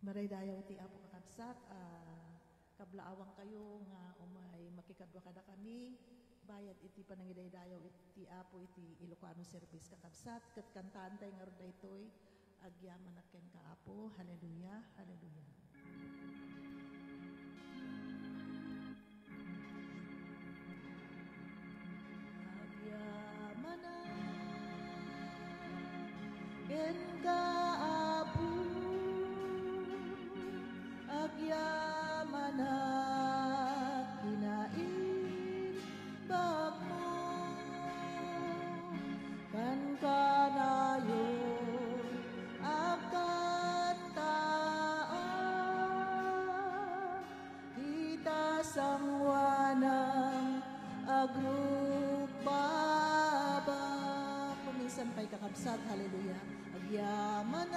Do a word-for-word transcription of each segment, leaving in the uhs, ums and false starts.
Madaydayaw ti Apo, kakabsat, a, kablaawankayo nga umay makikadua kadakami, bayat iti panangidaydayaw iti Apo iti Ilocano service, kakabsat, ket kantaantay ngarud daytoy, Agyamanak kenka, Apo. Haleluya, haleluya. Agyamanak kenka, Apo, agyamanak kinaimbagmo, kankanayon agkantaa. Dita sangoanan agrukbaba. Kuminsan pay, kakabsat, haleluya. Agyamanak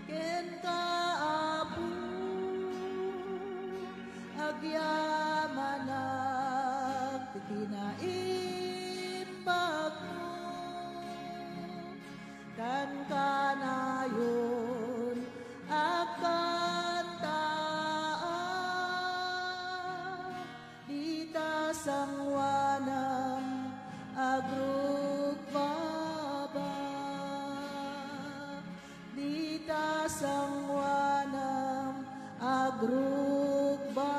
kenka, Apo, agyamanak ti kinaimbagmo. Kankanayon agkantaa. Dita sangoanan agrukbaba. Dita sangoanan agrukbaba.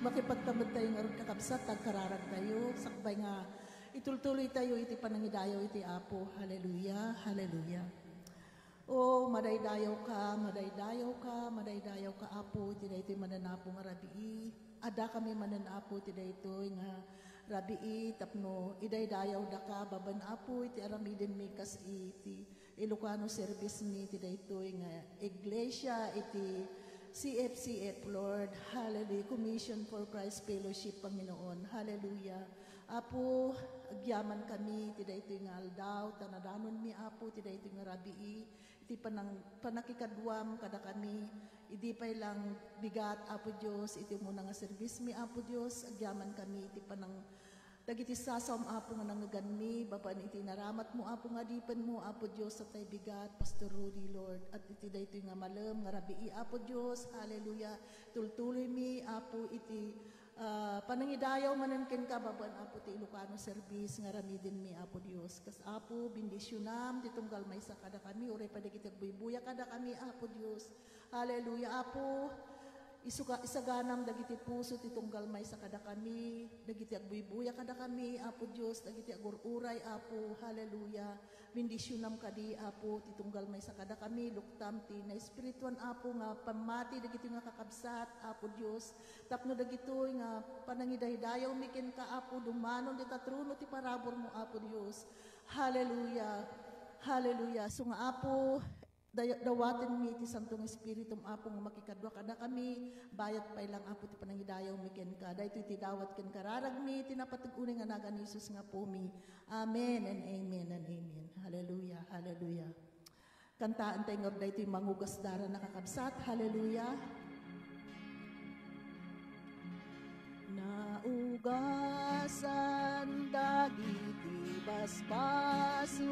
Makipagtamad tayo ngarud, kakabsat, agkararag tayo. Sakbay nga itultuloy tayo iti panangidayaw iti Apo. Haleluya, haleluya. O, madaydayaw ka, madaydayaw ka, madaydayaw ka, Apo, iti daytoy manen, Apo, nga rabii. Adda kami manen, Apo, iti daytoy nga rabii tapno idaydayaw daka babaen, Apo, iti aramidenmi kas iti Ilocano service mi iti daytoy nga iglesia iti C F C F, Lord. Hallelujah. Commission for Christ Fellowship, Panginoon. Hallelujah. Apo, agyaman kami iti daytoy nga aldaw, ta nadanonmi, Apo, iti daytoy nga rabii, iti panang-, pannakikaduam kadakami, idi pay lang bigat, Apo Dios, iti umuna nga serbismi, Apo Dios, agyaman kami iti panang-, dagiti sasaom, Apo, nga nangngeganmi, babaen iti naramatmo, Apo, nga adipenmo, Apo Dios, satay bigat, Pastor Rudy, Lord, at iti daytoy nga malem nga rabii, Apo Dios, hallelujah, tultuloymi, Apo, iti Ah, panangidayaw manen kenka babaen, Apo, ti Ilocano service nga aramidenmi, Apo Dios. Kas, Apo, bendisionam ti tunggal maysa kadakami, uray pay dagiti agbuybuya kadakami, Apo Dios. Hallelujah, Apo. Isuka-, isaganam dagiti puso ti tunggal maysa kadakami, dagiti agbuybuya kadakami, Apo Dios, dagiti agur-uray, Apo. Hallelujah. Bendisionam kadi, Apo, ti tunggal maysa kadakami, luktam ti naespirituan, Apo, nga pammati dagitoy nga kakabsat, Apo Dios, tapno dagitoy nga panangidaydayawmi kenka, Apo, dumanon dita trono ti paraburmo, Apo Dios. Hallelujah. Hallelujah. So nga, Apo, day-, dawatenmi ti Santo nga Espiritum, Apo, nga makikadua kadakami, bayat pay lang, Apo, ti panangidayawmi kenka. Daytoy ti dawat ken kararagmi, ti napateg unay nga nagan ni Jesus nga Apomi. Amen and amen and amen. Hallelujah, hallelujah. Kantaen tayo nga daytoy mangugas dara, nakakabsat. Hallelujah. Naugasan dagiti basbasolmo,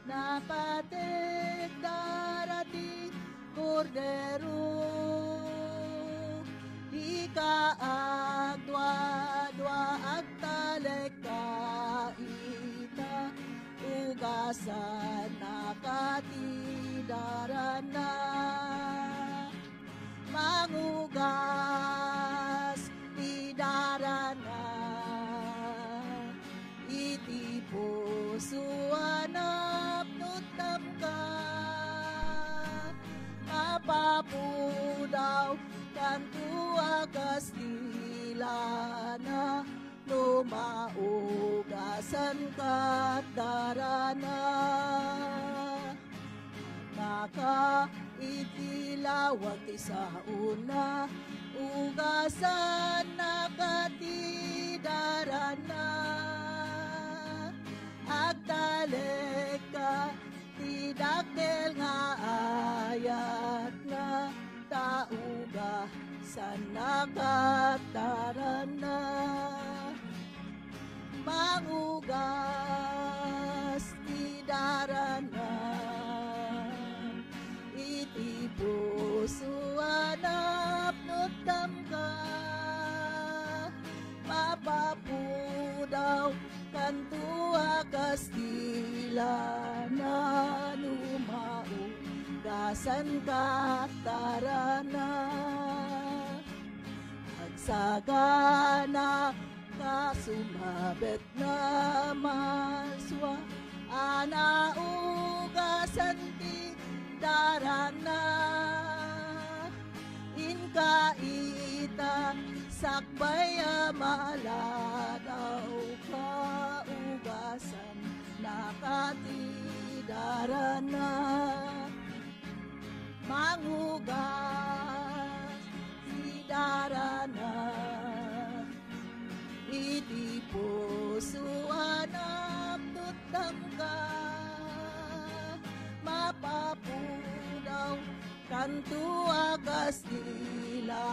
napategda ra ti Kordero. Dika agduadua, agtalekka ita, ugasannaka ti darana. Mangugas ti darana iti puso a napnuttamka. Mapapudaw kanto a kastilana, no maugasanka darana. Naka iti lawag ti saona, ugasannaka ti darana. Agtalekka ti dakkel nga ayatna, ta ugasannaka darana. Mangugas ti Kastila na no maugasan ka, tarana. Agsagana ka sumabet nga maswa a naugasan ti darana. Inka ita sakbay a maladaw, kaugasan na ka ti darana. Mangugas ti darana. Iti puso a napnutdam ka, mapapudaw kanto a Kastila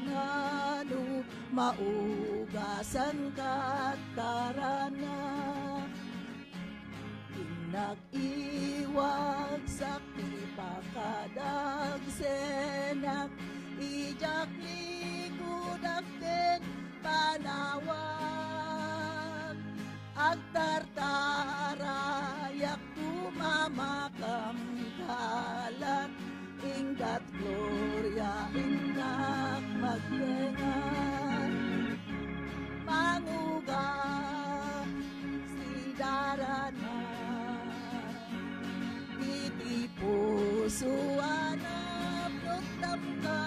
na no maugasan ka, tarana. Innak iwagsak ti pakadagsenak, idiak likudak ken panawak. Agtartarayak, tumamakam kalat, inggat gloria, innak magtenga. Mangugas ti darana. Iti puso a napnutdam ka,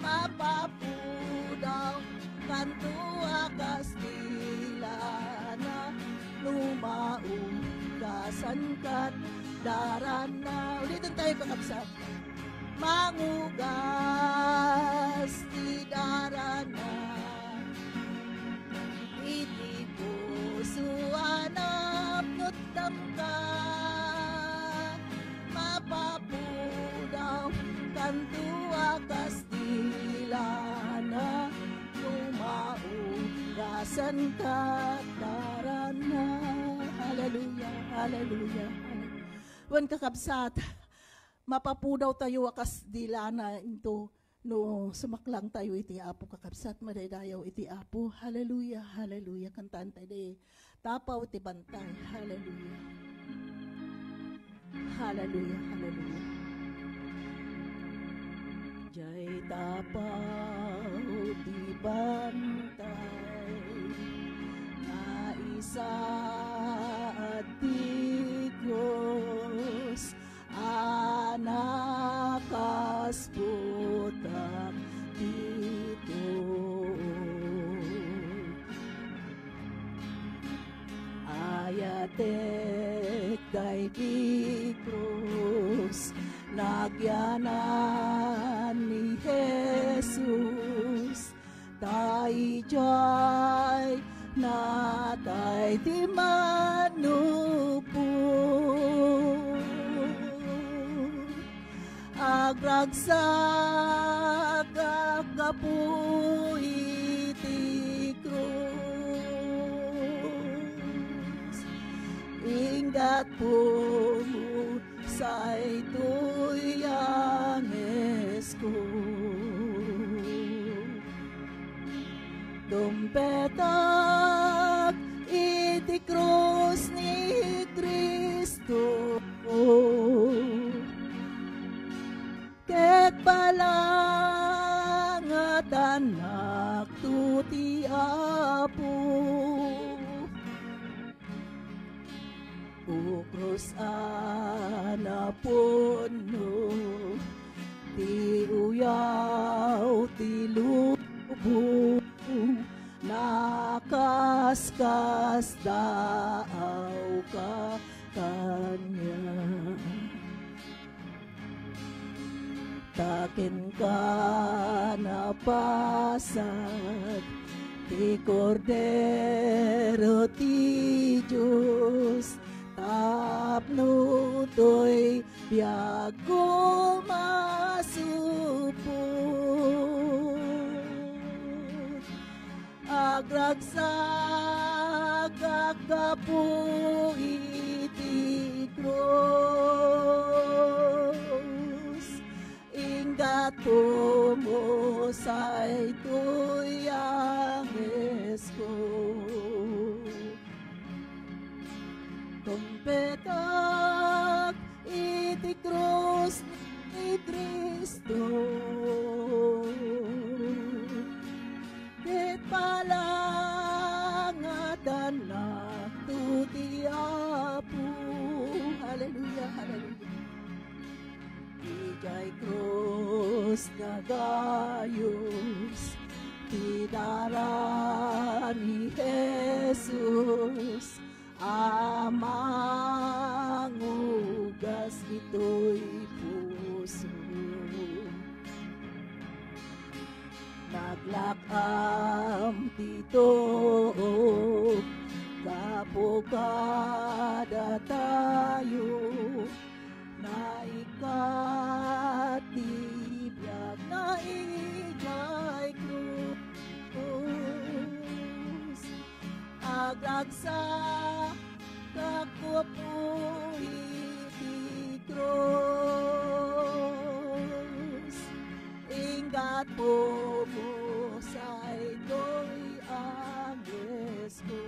mapapudaw kanto a Kastila na no maugasan ka, darana. Ulitin tayo, kakabsat. Mangugas ti darana. Iti puso a napnutdam ka, mapapudaw kanto a Kastila na no maugasan ka, tarana. Hallelujah, hallelujah, hallelujah. Wen, kakabsat, mapapudaw tayo a Kastila na into no sumaklang tayo iti Apo, kakabsat, madaydayaw iti Apo. Hallelujah, hallelujah. Kantaan tayo di tapaw ti bantay. Hallelujah. Hallelujah, hallelujah. Jay tapaw ti bantay, naisa a ti krus a nakasputak dito. Ayatek daydi krus, nagyanan ni Jesus. Ta idiay natay ti mannubo. Agragsak a gapu iti krus. Inggat pumo Saytoy a ngesko. Dumpetak iti krus ni Cristo. Ket palangatannak to ti Apo. O krus a napunno, ti uyaw ti lubong, nakaskasdaaw ka kaniak. Ta kenka napasag ti Kordero ti Dios, tapno toy biagko masupot. Agragsak a gapu iti krus, inggato mo saytoy a ngesko. Tumpetak iti krus ni Cristo, ket palangatannak to ti Apo. Hallelujah, hallelujah. Idiay krus nagayus ti dara ni Jesus a mangugas itoy puso. Naglak-am ti too gapu kadatayo, naikkat ti biag na idiay krus. Agragsak gapu iti krus, inggat pumusay toy angesko.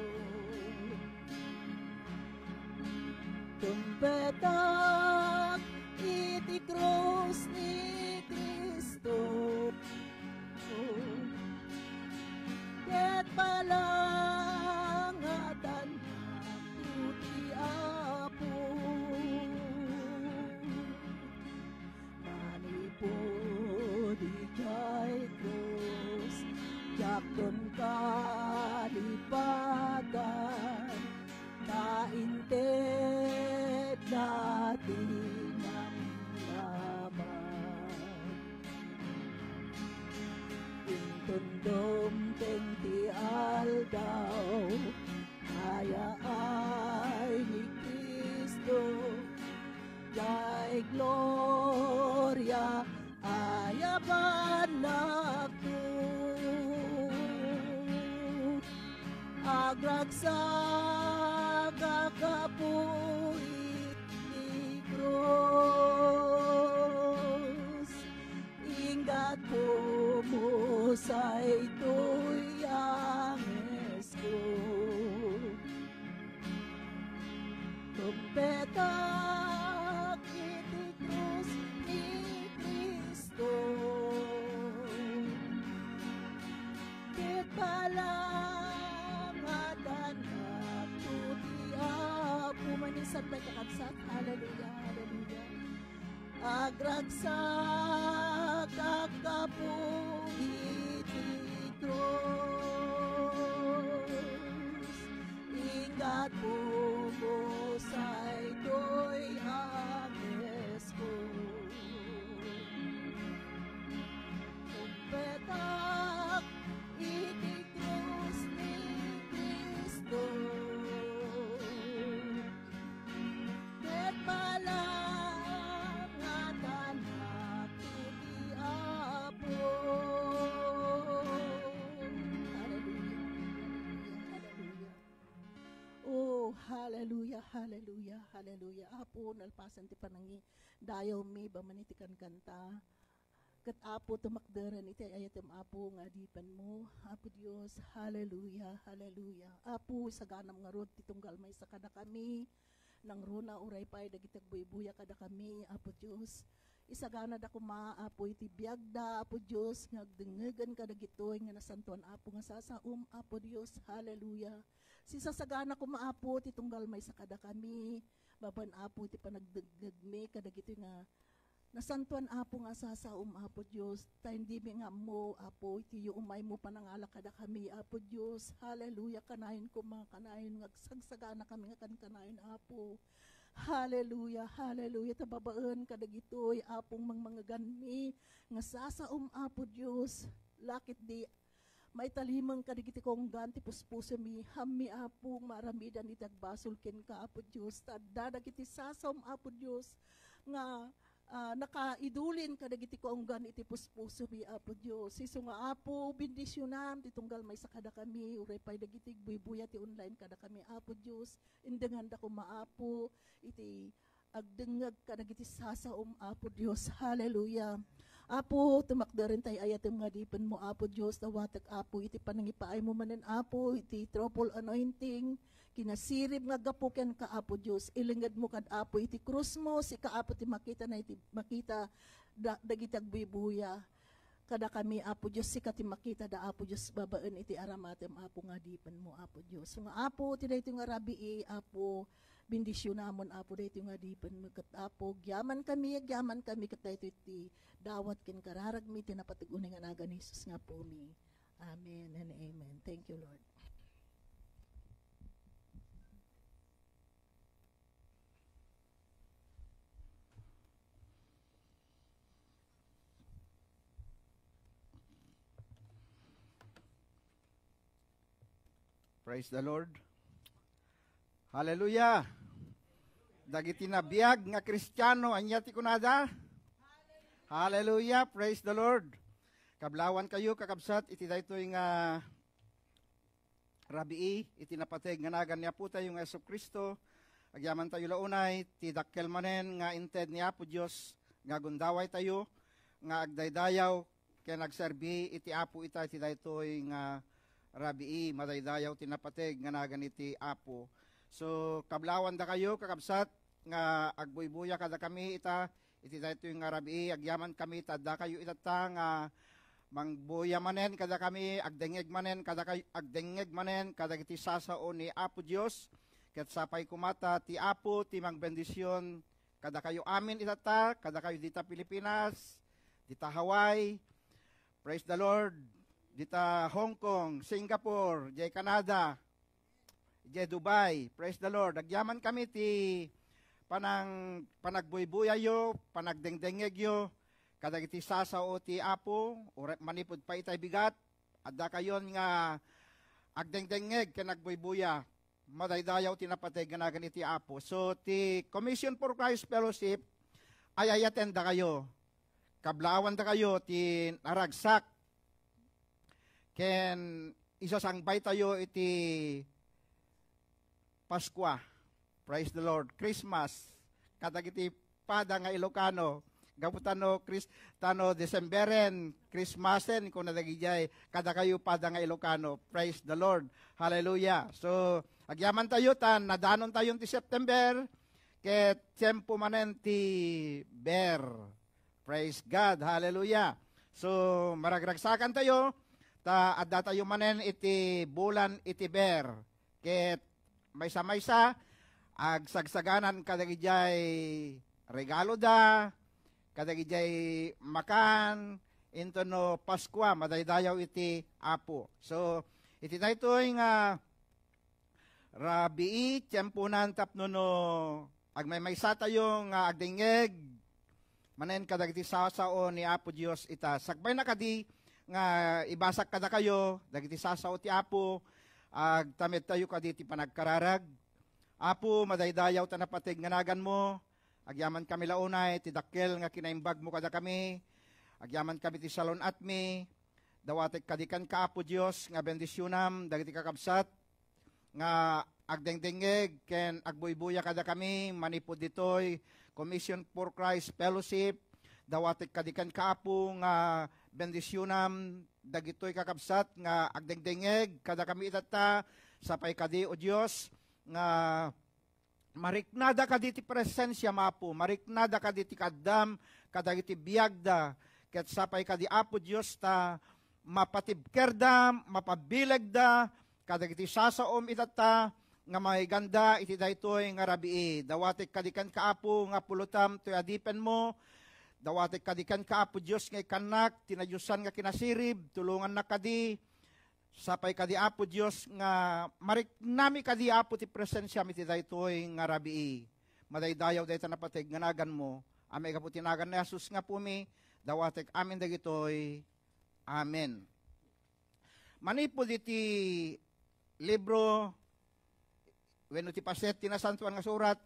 Tumpetak iti krus ni Cristo, ket palangatannak to ti Apo. Manipud idiay krus, diak kalipatan, nainted na ti namnama. Inton dumteng ti aldaw, ayaay ni Cristo, diay gloria, ayabannak to. Agragsak gapu iti krus, inggat pumusay toy angesko. Tumpetak iti krus ni Cristo, ket palangatannak to ti Apo. Maminsan pay, kakabsat. Hallelujah, hallelujah. Agragsak gapu iti krus, inggat pumusay toy angesko. Tumpetak iti krus ni Cristo, ket palangatannak to ti Apo. Hallelujah. Hallelujah. Oh, hallelujah, hallelujah, hallelujah. Apo, nalpasen ti panangidayawmi, baman iti kankanta. Ket, Apo, tumakderen iti ay-ayatem, Apo, nga adipenmo. Apo Dios, hallelujah, hallelujah. Apo, isaganam ngarud ti tunggal maysa kadakami. Nangruna uray pay dagiti agbuybuya kadakami, Apo Dios. Isaganada koma, Apo, iti biagda, Apo Dios, nga agdengngegen kadagitoy nga nasantoan, Apo, nga sasaom, Apo Dios. Hallelujah. Sisasagana koma, Apo, ti tunggal maysa kadakami. Babaen, Apo, iti panagdengngegmi kadagitoy nga nasantoan, Apo, nga sasaom, Apo Dios, ta indimi nga ammo, Apo, iti yuumaymo panangala kadakami, Apo Dios. Hallelujah. Kanayon koma, kanayon nga agsagsaganakami nga kankanayon, Apo. Hallelujah, hallelujah. Ta babaen kadagitoy, Apong mangmangeganmi nga sasaom, Apo Dios, laketdi maitalimeng kadagiti kaunggan ti puspusomi. Hammi, Apo, nga maaramidan iti agbasol kenka, Apo Dios. Ta adda dagiti sasaom, Apo Dios, nga, ah, nakaidulin kadagiti kaunggan iti puspusomi, Apo Dios. Isu nga, Apo, bendisionam ti tunggal maysa kadakami, uray pay dagiti agbuybuya ti online kadakami, Apo Dios. Indenganda koma, Apo, iti Agdengngeg kadagiti sasaom, Apo Dios. Hallelujah. Apo, tumakderen tay ayatem nga adipenmo, Apo Dios. Dawatek, Apo, iti panangipaaymo manen, Apo, iti triple anointing, kinasirib nga gapu kenka, Apo Dios. Ilingedmo kad, Apo, iti krusmo, sika, Apo, ti makita na iti makita da-, dagiti agbuybuya. Kadakami, Apo Dios, sika ti makita da, Apo Dios, babaen iti aramatem, Apo, nga adipenmo, Apo Dios. Nga, Apo, ti daytoy nga rabii, Apo, bendisionamon, Apo, daytoy nga adipenmo ket, Apo, agyaman kami, agyaman kami ket daytoy ti dawat ken kararagmi ti napateg unay nga nagan ni Jesus nga Apomi. Amen and amen. Thank you, Lord. Praise the Lord. Hallelujah. Dagiti nabiag nga Kristiano, ania ti kunada? Hallelujah. Praise the Lord. Kablawan kayo, kakabsat, iti daytoy nga rabii iti napateg nga nagan ni Apo tayo nga Jesu-Cristo. Agyaman tayo la unay ti dakkel manen nga inted ni Apo Dios nga gundaway tayo nga agdaydayaw ken agserbi iti Apo ita iti daytoy nga rabii. Madaydayaw ti napateg nga nagan iti Apo. So, kablawan dakayo, kakabsat, nga agbuybuya kadakami ita iti daytoy nga rabii. Agyaman kami ta addakayo itatta nga mangbuya manen kadakami, agdengngeg manen kadakay-, agdengngeg manen kadagiti sasao ni Apo Dios. Ket sapay koma ta ti Apo ti mangbendision kadakayo amin itatta, kadakayo dita Pilipinas, dita Hawaii, praise the Lord, dita Hong Kong, Singapore, jay Canada, jay Dubai. Praise the Lord. Agyaman kami ti panang-, panagbuybuyayyo, panagdengdengngegyo kadagiti sasao ti Apo, uray manipud pay itay bigat, adda kayon nga agdengdengngeg ken agbuybuya. Madaydayaw ti napateg nga nagan iti Apo. So, ti Commission for Christ Fellowship, ay-ayaten dakayo. Kablawan dakayo ti naragsak ken isasangbay tayo iti Paskua. Praise the Lord. Christmas. Kadagiti pada nga Ilocano. Gapu tano Chris-, tano Decemberen, Christmasen, kuna dagidiay, kadakayo pada nga Ilocano. Praise the Lord. Hallelujah. So, agyaman tayo, ta nadanon tayo ti September, ket tiempo manen ti Ber. Praise God. Hallelujah. So, maragragsakan tayo, ta adda tayo manen iti bulan iti Ber. Ket maysa-maysa, agsagsaganan kadagidiay regalo da, kadagidiay makan, intono Paskua, madaydayaw iti Apo. So, iti daytoy nga rabii, tiemponan tapno no agmaymaysa tayo nga agdengngeg manen kadagiti sasao ni Apo Dios ita. Sakbayna kadi nga ibasak kadakayo dagiti sasao ti Apo, agtamedtayo kadi ti panagkararag. Apo, madaydayaw ta napateg nga naganmo. Agyaman kami la unay ti dakkel nga kinaimbagmo kadakami. Agyaman kami ti salun-atmi. Dawatek kadi kenka, Apo Dios, nga bendisionam dagiti kakabsat nga agdengdengngeg ken agbuybuya kadakami manipud ditoy Commission for Christ Fellowship. Dawatek kadi kenka, Apo, nga bendisionam dagitoy kakabsat nga agdengdengngeg kadakami itatta. Sapay kadi, O Dios, nga mariknada kadi ti presensiam, Apo, mariknada kadi ti kaaddam kadagiti biagda, ket sapay kadi, Apo Dios, ta mapatibkerda, mapabilegda kadagiti sasaom itatta nga maiganda iti daytoy nga rabii. Dawatek kadi kenka, Apo, nga pulotam toy adipenmo. Dawatek kadi kenka, Apo Dios, nga ikkannak ti nadiosan nga kinasirib, tulongannak kadi. Sapay kadi, Apo Dios, nga mariknami kadi, Apo, ti presensiam iti daytoy nga rabii. Madaydayaw dayta napateg nga naganmo, a maigapu ti nagan ni Jesus nga Apomi, dawatek amin dagitoy. Amen. Manipud iti libro wenno ti paset ti Nasantoan nga Surat,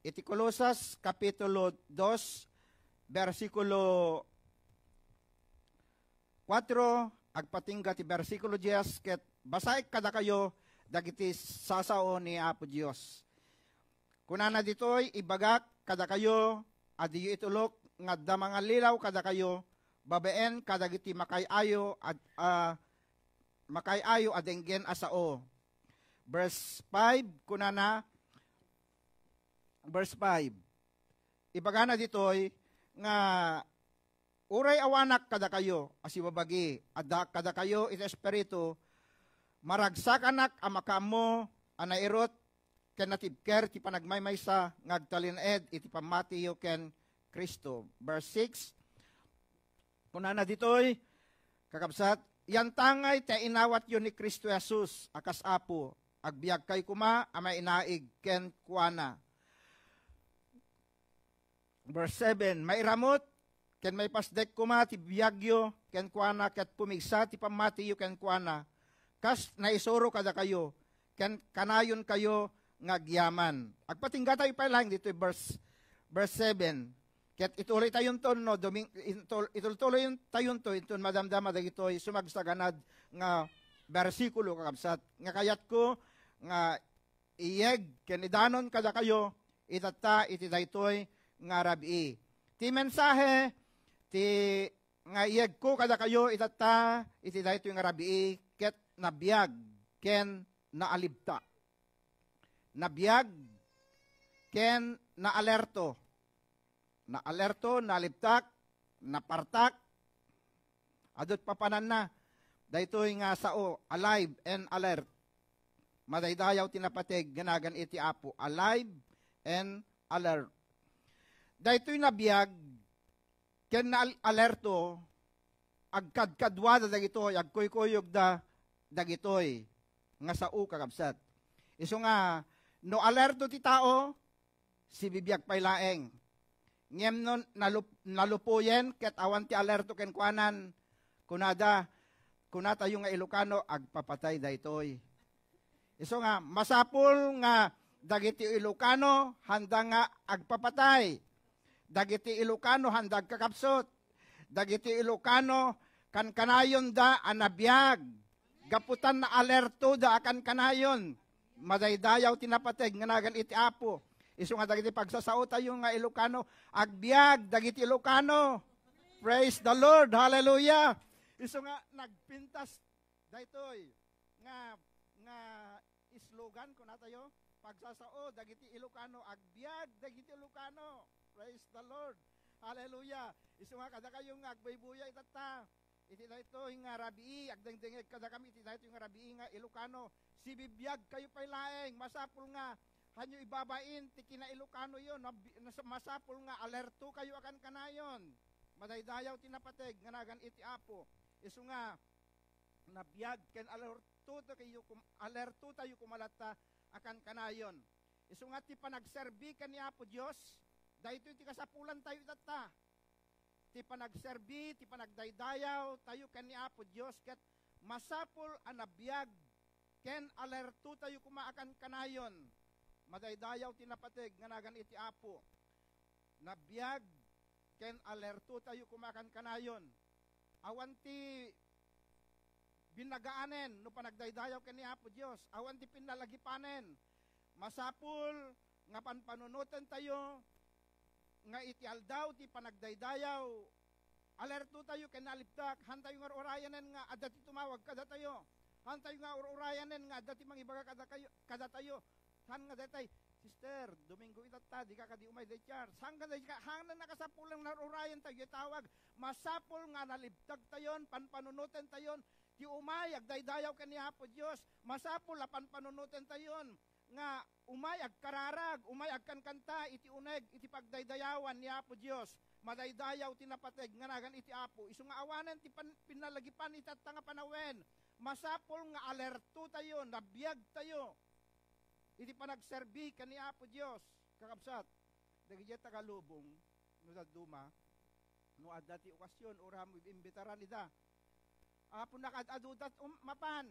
iti Colosas, Kapitulo dos, bersikulo kuatro, agpatingga ti bersikulo dies, ket basaek kadakayo dagiti sasao ni Apo Dios. Kunana ditoy, "Ibagak kadakayo a diyo itulok nga adda mangallilaw kadakayo babaen kadagiti makaay-ayo ad-, a, makaay-ayo a denggen a sao." Verse five, kunana, verse five, ibagana ditoy nga uray awanak kadakayo a sibabagi, addaak kadakayo iti Espiritu, maragsakanak a makaammo a nairut ken natibker ti panagmaymaysa nga agtalinaed iti pammatiyo ken Cristo. Verse six, kunana ditoy, kakabsat, "Yantangay ti inawatyo ni Cristo Jesus a kas Apo, agbiagkayo koma a mainaig ken kuana." Verse seven, "Mairamut ken maipasdek koma ti biagyo kenkuana ket pumigsa ti pammatiyo kenkuana, kas naisuro kadakayo, ken kanayonkayo nga agyaman." Agpatinggatayo pay laeng ditoy verse, verse seven. Ket ituloytayonto, no, duming-, intul-, itultuloytayonto inton madamdama dagitoy sumagsaganad nga bersikulo, kakabsat, nga kayatko nga iyeg ken idanon kadakayo itatta iti daytoy nga rabii. Ti mensahe ti nga iyegko kadakayo itatta iti daytoy nga rabii ket nabiag ken naalibtak. Nabiag ken naalerto. Naalerto, naalibtak, napartak. Adu ti papananna. Daytoy nga sao, alive and alert. Madaydayaw ti napateg nga nagan iti Apo. Alive and alert. Daytoy nabiag ken naal-, alerto, agkadkaduada dagitoy, agkuykuyogda dagitoy nga sao, kakabsat. Isu nga, no alerto ti tao, sibibiag pay laeng. Ngem no nalup-, nalupoyen ket awan ti alerto kenkuanan, kunada, kunatayo nga Ilocano, agpapatay daytoy. Isu nga, masapul nga dagiti Ilocano handa nga agpapatay. Dagiti Ilocano handa agkakabsut. Dagiti Ilocano kankanayonda a nabiag. Gapu ta naalertoda a kankanayon. Madaydayaw ti napateg nga nagan iti Apo. Isu nga dagiti pagsasaotayo nga Ilocano, agbiag dagiti Ilocano. Praise the Lord. Hallelujah. Isu nga nagpintas daytoy nga, nga slogan, kunatayo, pagsasao dagiti Ilocano, agbiag dagiti Ilocano. Praise the Lord. Hallelujah. Isu nga kadakayo nga agbuybuya itatta iti daytoy nga rabii, agdengdengngeg kadakami iti daytoy nga rabii nga Ilocano. Sibibiagkayo pay laeng, masapul nga hanyo ibabain ti kina-Ilocanoyo, nabi-, nas-, masapul nga alertokayo a kankanayon. Madaydayaw ti napateg nga nagan iti Apo. Isu nga nabiag ken alertotayo kom-, alertotayo koma latta a kankanayon. Isu nga ti panagserbi ken ni Apo Dios, daytoy ti kasapulantayo itatta. Ti panagserbi, ti panagdaydayawtayo ken ni Apo Dios ket masapul a nabiag ken alertotayo koma a kankanayon. Madaydayaw ti napateg nga nagan iti Apo. Nabiag ken alertotayo koma a kankanayon. Awan ti binagaanen no panagdaydayaw ken ni Apo Dios. Awan ti pinnalagipanen. Masapul nga panpanunotentayo nga iti aldaw ti panagdaydayaw, alertotayo ken nalibtak. Hantayo nga ur-urayanen nga adda ti tumawag kadatayo. Hantayo nga ur-urayanen nga adda ti mangibaga kadakayo, kadatayo. Saan nga daytay, "Sister, Domingo itatta, dika kadi umay daydiay." Saan nga daydiay, saan nga nakasapulan nga ur-urayantayo itawag? Masapul nga nalibtaktayon, panpanunotentayon, ti umay, agdaydayaw ken ni Apo Dios. Masapul a panpanunotentayon nga umay agkararag, umay agkankanta iti uneg iti pagdaydayawan ni Apo Dios. Madaydayaw ti napateg nga nagan iti Apo. Isu nga awanen ti pan-, pinnalagipan itatta nga panawen. Masapul nga alertotayo, nabiagtayo iti panagserbi ken ni Apo Dios. Kakabsat, dagiti taga-Lubong, no dadduma, no adda ti okasion, uray imbitaran ida. Apo, nakaad-aduda um, mapan.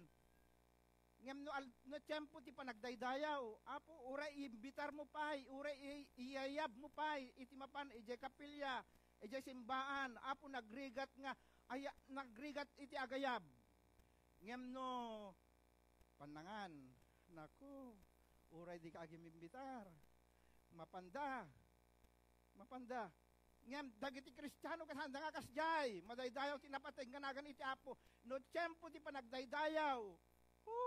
Ngem no al-, no tiempo ti panagdaydayaw, Apo, uray iimbitarmo pay, uray i-, iyayabmo pay iti mapan idiay kapilya, idiay simbaan, Apo, nagrigat nga, aya-, nagrigat iti agayab. Ngem no pannangan, naku, uray dika agimimbitar. Mapanda. Mapanda. Ngem dagiti Kristiano ket sanda nga kasdiay, madaydayaw ti napateg nga nagan iti Apo. No tiempo ti panagdaydayaw, hu,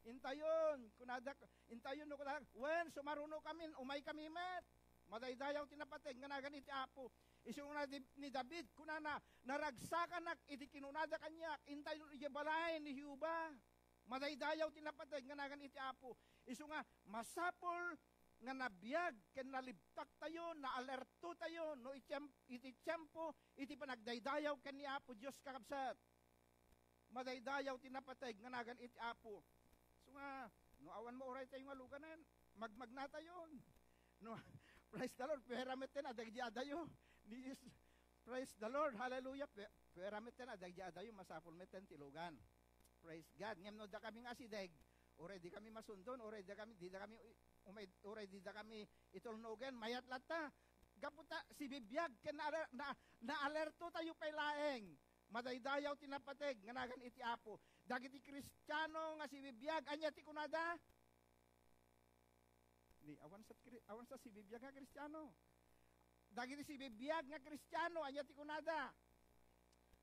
intayon, kunada, intayon no kunada, "Wen, sumaruno kami, umay kami met." Madaydayaw ti napateg nga nagan iti Apo. Isu nga di, ni David, kunana, "Naragsakanak iti kinunada kaniak, intayon idiay balay ni Jehovah." Madaydayaw ti napateg nga nagan iti Apo. Isu nga masapul nga nabiag ken nalibtak tayo, naalerto tayo no iti, iti tiempo iti panagdaydayaw ken ni Apo Dios, kakabsat. Madaydayaw ti napateg nga nagan iti Apo. Isu nga, no awan mo uray tayo nga luganen, magmagna tayo. No, praise the Lord, pera metten a dagdi adayo. Ni Jis-, praise the Lord, hallelujah. Pe-, pera metten a dagdi adayo, masapul metten ti lugan. Praise God. Ngem no da kami nga asideg, uray di kami masundon, uray di kami, di da kami, umay, uray di da kami itulnogen, mayat latta. Gapu ta, sibibiag ken na, na, naalerto tayo pay laeng. Madaydayaw ti napateg nga nagan iti Apo. Dagiti Kristiano nga sibibiag, ania ti kunada? Ni, awan sa, Kri-, awan sa sibibiag nga Kristiano. Dagiti sibibiag nga Kristiano, ania ti kunada?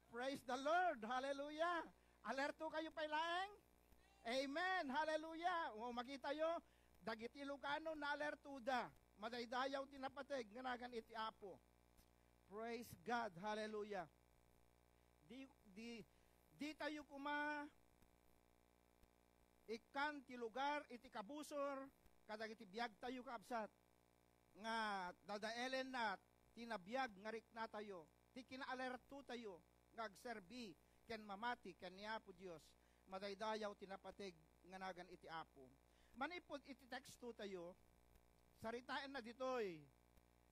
Praise the Lord! Hallelujah! Alerto kayo pay laeng? Amen! Hallelujah! O, makitayo, dagiti Ilocano, naalerto da. Madaydayaw ti napateg nga nagan iti Apo. Praise God! Hallelujah! Di, di, di tayo kuma ikkan ti lugar iti kabusor kadagiti biagtayo, kaabsat, nga dadaelenna ti nabiag nga riknatayo, ti kinaalertotayo nga agserbi ken mamati ken ni Apo Dios. Madaydayaw ti napateg nga nagan iti Apo. Manipud iti tekstotayo, saritaenna ditoy,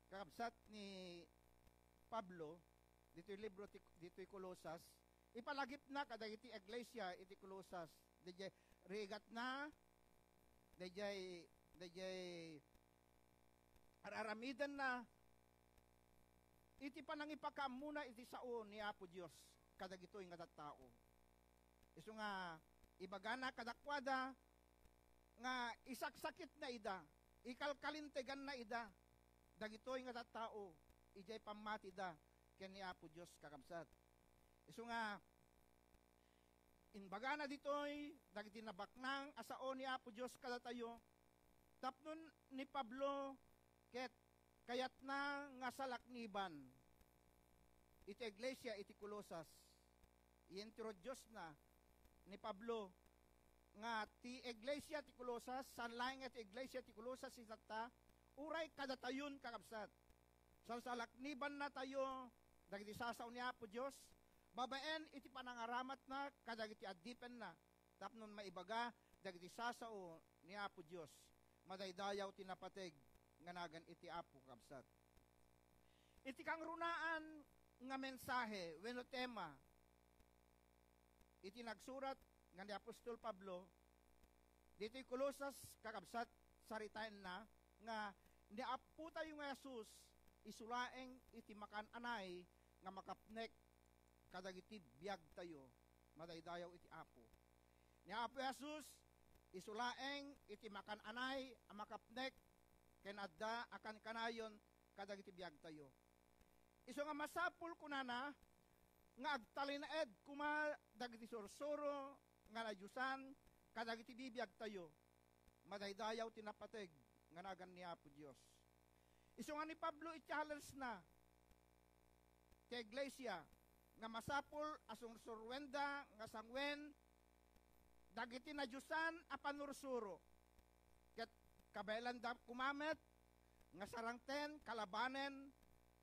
kakabsat, ni Pablo, ditoy libro ti, ditoy Colosas, ipalagipna kadagiti iglesia iti Colosas. Daydiay rigatna, daydiay, daydiay ar-aramidenna iti panangipakaammona iti sao ni Apo Dios kadagitoy nga tattao. Isu nga ibagana kadakuada nga isaksakitna ida, ikalkalinteganna ida, dagitoy nga tattao, idiay pammatida ken ni Apo Dios, kakabsat. Isu nga, imbagana ditoy dagiti nabaknang a sao ni Apo Dios kadatayo, tapno ni Pablo ket kayatna nga salakniban iti iglesia iti Colosas. Iintroducena ni Pablo nga ti iglesia ti Colosas, saan laeng nga ti iglesia ti Colosas itatta, uray kadatayon, kakabsat. Salsalaknibannatayo dagiti sasao ni Apo Dios babaen iti panangaramatna kadagiti addipenna tapno maibaga dagiti sasao ni Apo Dios. Madaydayaw ti napateg nga nagan iti Apo, kabsat. Iti kangrunaan nga mensahe wenno tema iti nagsurat nga ni apostol Pablo, ditoy Colosas, kakabsat, saritaenna nga ni Apotayo nga Jesus isu laeng iti makan-anay nga makapnek kadagiti biagtayo. Madaydayaw iti Apo. Ni Apo Jesus, isu laeng iti makan-anay a makapnek ken adda a kankanayon kadagiti biagtayo. Isu nga masapul, kunana, nga agtalinaed koma dagiti sursuro nga nadiosan kadagiti bibiagtayo. Madaydayaw ti napateg nga nagan ni Apo Dios. Isu nga ni Pablo i-challenge-na ti iglesia nga masapul a sursuruenda nga sanguen dagiti nadiosan a pannursuro, ket kabaelanda koma met nga sarangten kalabanen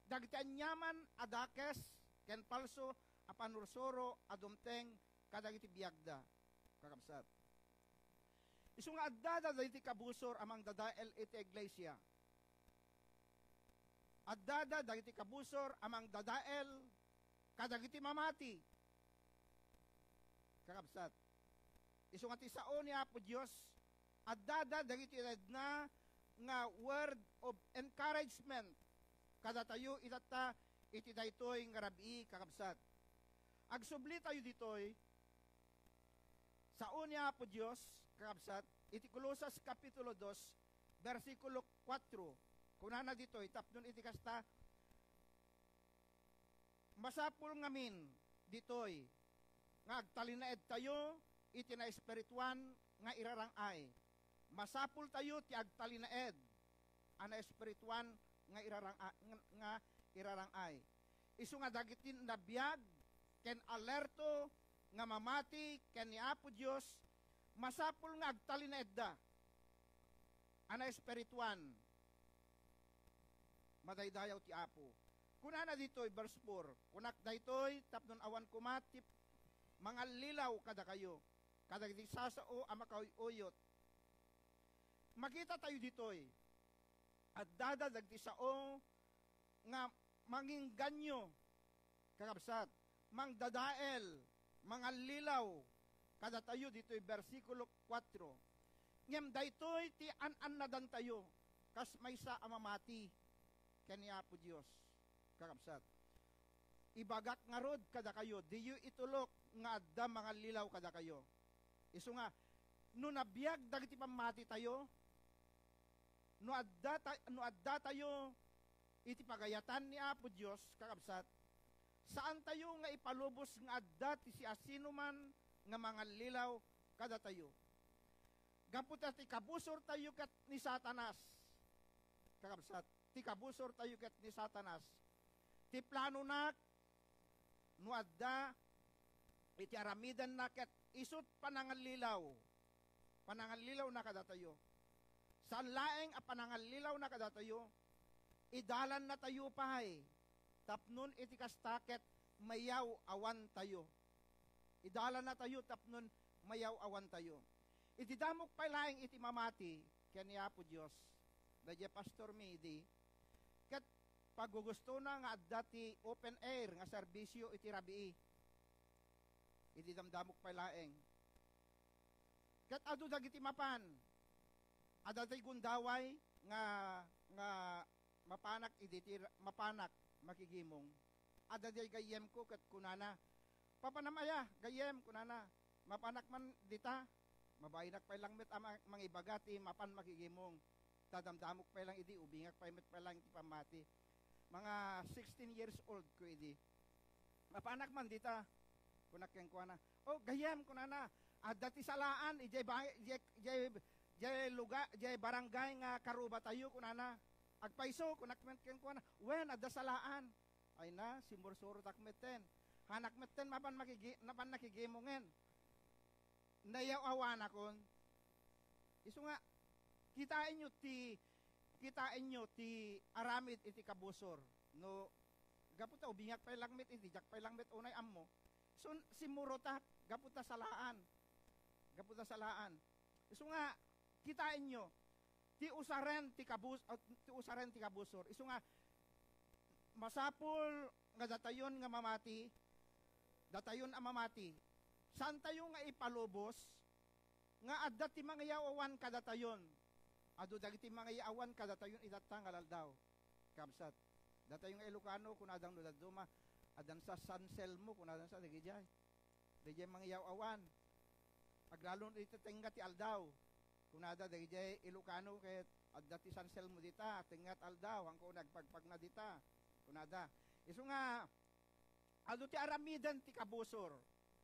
dagiti aniaman a dakes ken palso a pannursuro a dumteng kadagiti biagda, kakabsat. Isu nga addada dagiti kabusor a mangdadael iti iglesia. Addada dagiti kabusor a mangdadael kadagiti mamati, kakabsat. Isu nga ti sao ni Apo Dios, addada dagiti inayadna nga word of encouragement kadatayo itatta iti daytoy nga rabii, kakabsat. Agsubli tayo ditoy, sao ni Apo Dios, kakabsat, iti Colosas Kapitulo dos, bersikulo kuatro. Kunana ditoy, tapnon iti kasta, masapul ngamin ditoy nga agtalinaedtayo iti naespirituan nga irarang-ay. Masapultayo ti agtalinaed a naespirituan nga irarang-, nga, nga irarang-ay. Isu nga dagiti nabiag ken alerto nga mamati ken ni Apo Dios, masapul nga agtalinaedda a naespirituan. Madaydayaw ti Apo. Kunana ditoy, verse four, "Kunak daytoy tapnon awan koma ti mangallilaw kadakayo, kadagiti sasao a makauyuyot." Makita tayo ditoy, addada dagiti sao nga manginganyo, kakabsat, mangdadael, mangallilaw kadatayo ditoy bersikulo kuatro. Ngem daytoy ti an-annadantayo kas maysa a mamati ken ni Apo Dios, kakabsat. Ibagak ngarud kadakayo, diyo itulok nga adda mangallilaw kadakayo. Isu nga, no nabiag dagiti pammatitayo, no adda ta-, no adda tayo iti pagayatan ni Apo Dios, kakabsat, saantayo nga ipalubos nga adda ti siasinoman nga mangallilaw kadatayo. Gapu ta ti kabusortayo ket ni Satanas, kakabsat, ti kabusortayo ket ni Satanas. Ti planona no adda iti aramidenna ket isut' panangallilaw, panangallilawna kadatayo. Saan laeng a panangallilawna kadatayo, idalannatayo pay tapnon iti kasta ket mayaw-awantayo. Idalannatayo tapnon mayaw-awantayo. Iti damok pay laeng iti mamati ken ni Apo Dios, daydiay Pastor Midi, ket pagugustona nga adda ti open air nga serbisyo iti rabii. Idi damdamok pay laeng. Ket adu dagiti mapan. Adda ti gundaway nga, nga mapanak idi ti ra-, mapanak makigimong. Adda diay gayyemko ket kunana, "Papanam aya, gayyem," kunana. "Mapanak man dita." Mabainak pay lang met a ma-, mangibaga ti mapan makigimong. Ta damdamok pay lang idi, ubingak pay met pay lang ti pammati. Mga sixteen years old ko idi. "Mapanak man dita," kunak kenkuana. "O, gayyem," kunana. "Adda ti salaan, idiay ba-, idiay, idiay, idiay luga-, idiay barangay nga karubatayo," kunana. "Agpayso," kunak met kenkuana. "Wen, adda salaan." Ay na, simmursurotak metten. Hanak metten mapan makigi-, napan nakigimongen. Nayaw-awanakon. Isu nga, kitaenyo ti, kitaenyo ti aramid iti kabusor. No, gapu ta ubingak pay lang met idi, diak pay lang met unay ammo. So, simmurotak, gapu ta salaan. Gapu ta salaan. Isu nga, kitaenyo, ti usaren ti kabus-, ah, ti usaren ti kabusor. Isu nga, masapul nga datayon nga mamati, datayon a mamati, saantayo nga ipalubos nga adda ti mangiyaw-awan kadatayon. Adu dagiti mangiyaw-awan kadatayon itatta nga aldaw. Kabsat, datayo nga Ilocano, kunadang no dadduma, addan sa San Selmo, kunadang sa dagidiay. Daydiay mangiyaw-awan. Aglalo no iti tengnga ti aldaw. Kunada, daydiay Ilocano ket adda ti San Selmo dita, tengnga ti aldaw, haanko nagpagpagna dita. Kunada. Isu nga, adu ti aramiden ti kabusor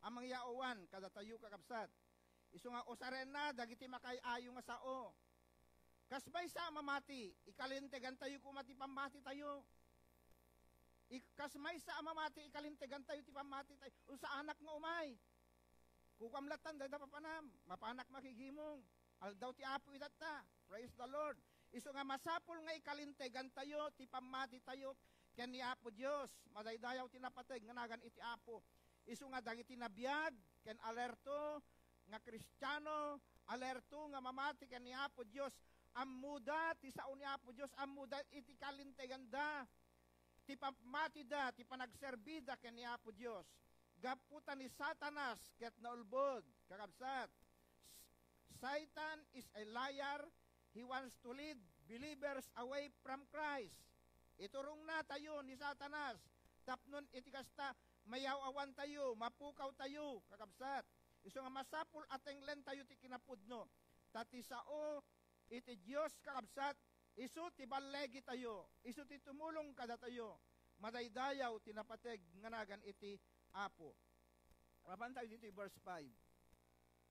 a mangiyaw-awan kadatayo, kakabsat. Isu nga usarenna dagiti makaay-ayo nga sao. Kas maysa a mamati, ikalintegantayo koma ti pammatitayo. Ik-, kas maysa a mamati, ikalintegantayo ti pammatitayo. O saanak nga umay. Kukuam lattan dayta papanam, mapanak makigimong. Aldaw ti Apo itatta. Praise the Lord. Isu nga masapul nga ikalintegantayo ti pammatitayo ken ni Apo Dios. Madaydayaw ti napateg nga nagan iti Apo. Isu nga dagiti nabiag ken alerto nga Kristiano, alerto nga mamati ken ni Apo Dios, ammoda ti sao ni Apo Dios, ammoda iti kalinteganda, ti pammatida, ti panagserbida ken ni Apo Dios. Gapu ta ni Satanas ket naulbod, kakabsat. S-, Satan is a liar. He wants to lead believers away from Christ. Iturongnatayo ni Satanas, tapnon iti kasta, mayaw-awantayo, mapukawtayo, kakabsat. Isu nga masapul a tenglentayo ti kinapudno. Ta ti sao iti Dios, kakabsat, Isu ti ballegitayo, isu ti tumulong kadatayo. Madaydayaw ti napateg nga nagan iti Apo. Mapan tayo ditoy verse five.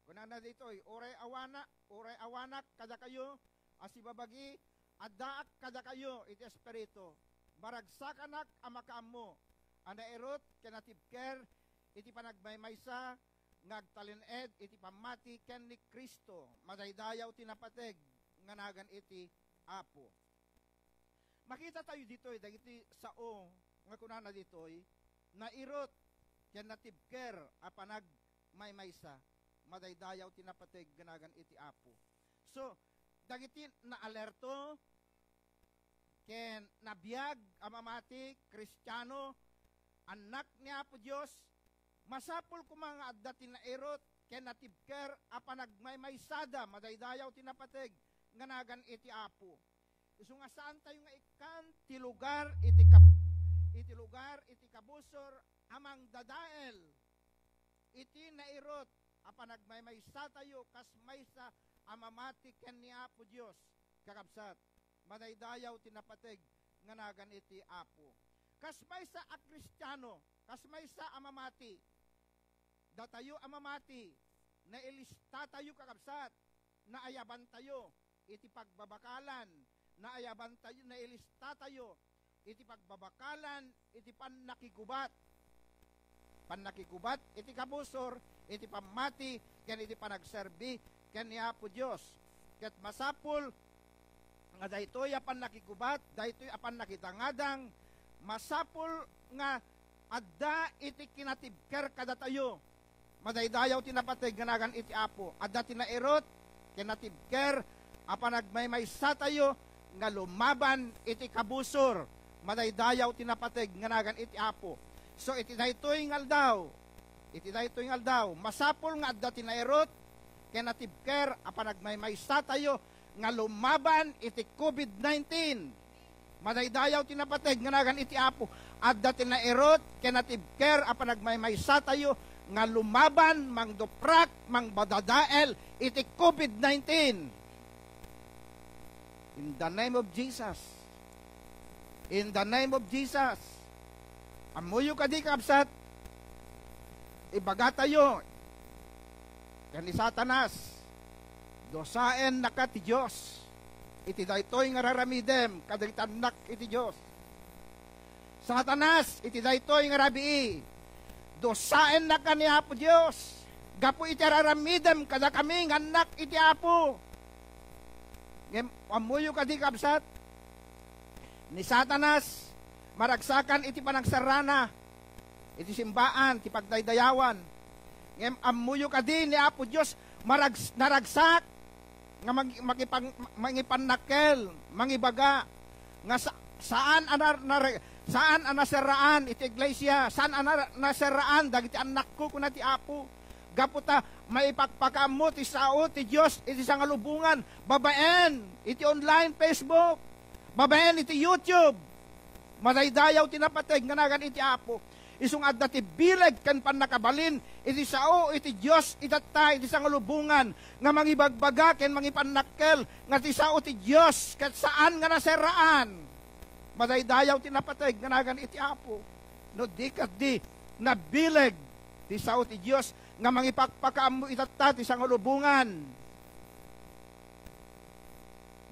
Kunana ditoy, "Uray awana, uray awanak kadakayo a sibabagi, addaak kadakayo iti Espiritu. Maragsakanak a makaammo a nairut ken natibker iti panagmaymaysa nga agtalin-ed iti pammati ken ni Cristo." Madaydayaw ti napateg nga nagan iti Apo. Makita tayo ditoy, dagiti sao nga kunana ditoy, nairut ken natibker a panagmaymaysa. Madaydayaw ti napateg nga nagan iti Apo. So, dagiti naalerto ken nabiag a mamati, Kristiano, annak ni Apo Dios, masapul koma nga adda ti nairut ken natibker a panagmaymaysada. Madaydayaw ti napateg nga nagan iti Apo. Isu nga saan tayo nga ikkan ti lugar iti kab-, iti lugar iti kabusor a mangdadael iti nairut a panagmaymaysa tayo kas maysa a mamati ken ni Apo Dios. Kakabsat, madaydayaw ti napateg nga nagan iti Apo. Kas maysa a Kristiano, kas maysa a mamati, datayo a mamati, nailista tayo, kakabsat, naayaban tayo iti pagbabakalan, naayaban tayo, nailista tayo iti pagbabakalan, iti pannakigubat. Pannakigubat iti kabusor, iti pammati, ken iti panagserbi ken ni Apo Dios. Ket masapul nga daytoy a pannakigubat, daytoy a pannakidangadang, masapul nga adda iti kinatibker kadatayo. Madaydayaw ti napateg nga nagan iti Apo. Adda ti nairut ken natibker a panagmaymaysatayo nga lumaban iti kabusor. Madaydayaw ti napateg nga nagan iti Apo. So, iti daytoy nga aldaw, iti daytoy nga aldaw, masapul nga adda ti nairut ken natibker a panagmaymaysatayo nga lumaban iti covid nineteen. Madaydayaw ti napateg nga nagan iti Apo. Adda ti nairut ken natibker a panagmaymaysatayo nga lumaban, mangduprak, mangbadadael iti covid nineteen. In the name of Jesus. In the name of Jesus. Ammoyo kadi, kabsat? Ibagatayo ken ni Satanas, dusaennaka ti Dios iti daytoy nga raramidem kadagiti annak iti Dios. Satanas, iti daytoy nga rabii, dusaennaka ni Apo Dios gapu iti raramidem kadakami nga annak iti Apo. Ngem ammoyo kadi, kabsat? Ni Satanas, maragsakan iti panagserrana iti simbaan, ti pagdaydayawan. Ngem ammoyo kadi ni Apo Dios marags-, naragsak nga mag-, makipang-, mangipannakkel, mangibaga nga sa-, saan a nar-, nar-, saan a naserraan iti iglesia, saan a nar-, naserraan dagiti annakko, kuna ti Apo. Gapu ta maipakpakaammo ti sao ti Dios iti sangalubongan, babaen iti online Facebook, babaen iti YouTube. Madaydayaw ti napateg nga nagan iti Apo. Isu nga adda ti bileg ken pannakabalin iti sao iti Dios itatta iti sangalubongan nga mangibagbaga ken mangipannakkel nga ti sao ti Dios ket saan nga naserraan. Madaydayaw ti napateg nga nagan iti Apo. No di ket di, nabileg ti sao ti Dios nga mangipakpakaammo itatta ti sangalubongan.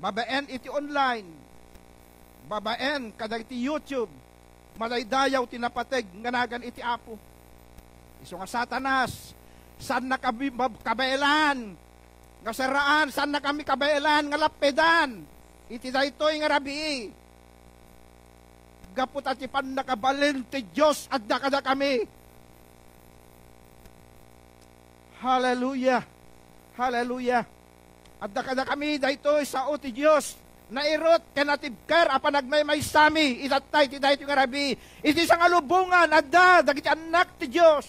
Babaen iti online, babaen kadagiti YouTube, madaydayaw ti napateg nga nagan iti Apo. Isu nga Satanas, saan na kabi-, mab-, kabaelan nga serraan, saan na kami kabaelan nga lappedan iti daytoy nga rabii. Gapu ta ti pannakabalin ti Dios adda kadakami. Hallelujah! Hallelujah! Adda kadakami daytoy sao ti Dios. Nairut ken natibker a panagmaymaysami itatta iti daytoy nga rabii. Iti sangalubongan, adda dagiti annak ti Dios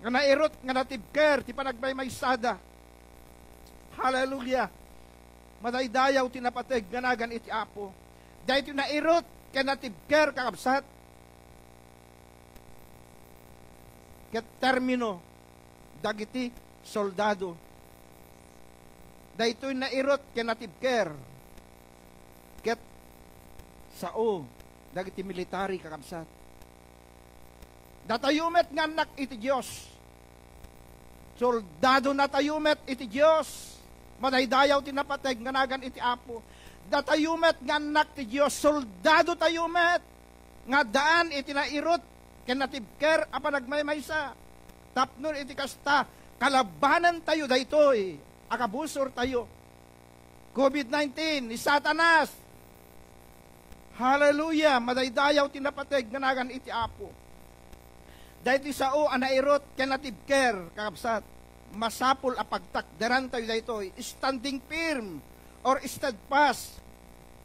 nga nairut nga natibker ti panagmaymaysada. Hallelujah! Madaydayaw ti napateg nga nagan iti Apo. Daytoy nairut ken natibker, kakabsat, ket termino dagiti soldado. Daytoy nairut ken natibker ket sao dagiti military, kakabsat. Datayo met nga annak iti Dios. Soldadonatayo met iti Dios. Madaydayaw ti napateg nga nagan iti Apo. Datayo met nga annak ti Dios, soldado tayo met nga addaan iti nairut ken natibker a panagmaymaysa. Tapno iti kasta, kalabanantayo daytoy a kabusortayo. covid nineteen, ni Satanas. Hallelujah! Madaydayaw ti napateg nga nagan iti Apo. Daytoy sao a nairut ken natibker, kakabsat, masapul a pagtakderantayo daytoy, standing firm or steadfast.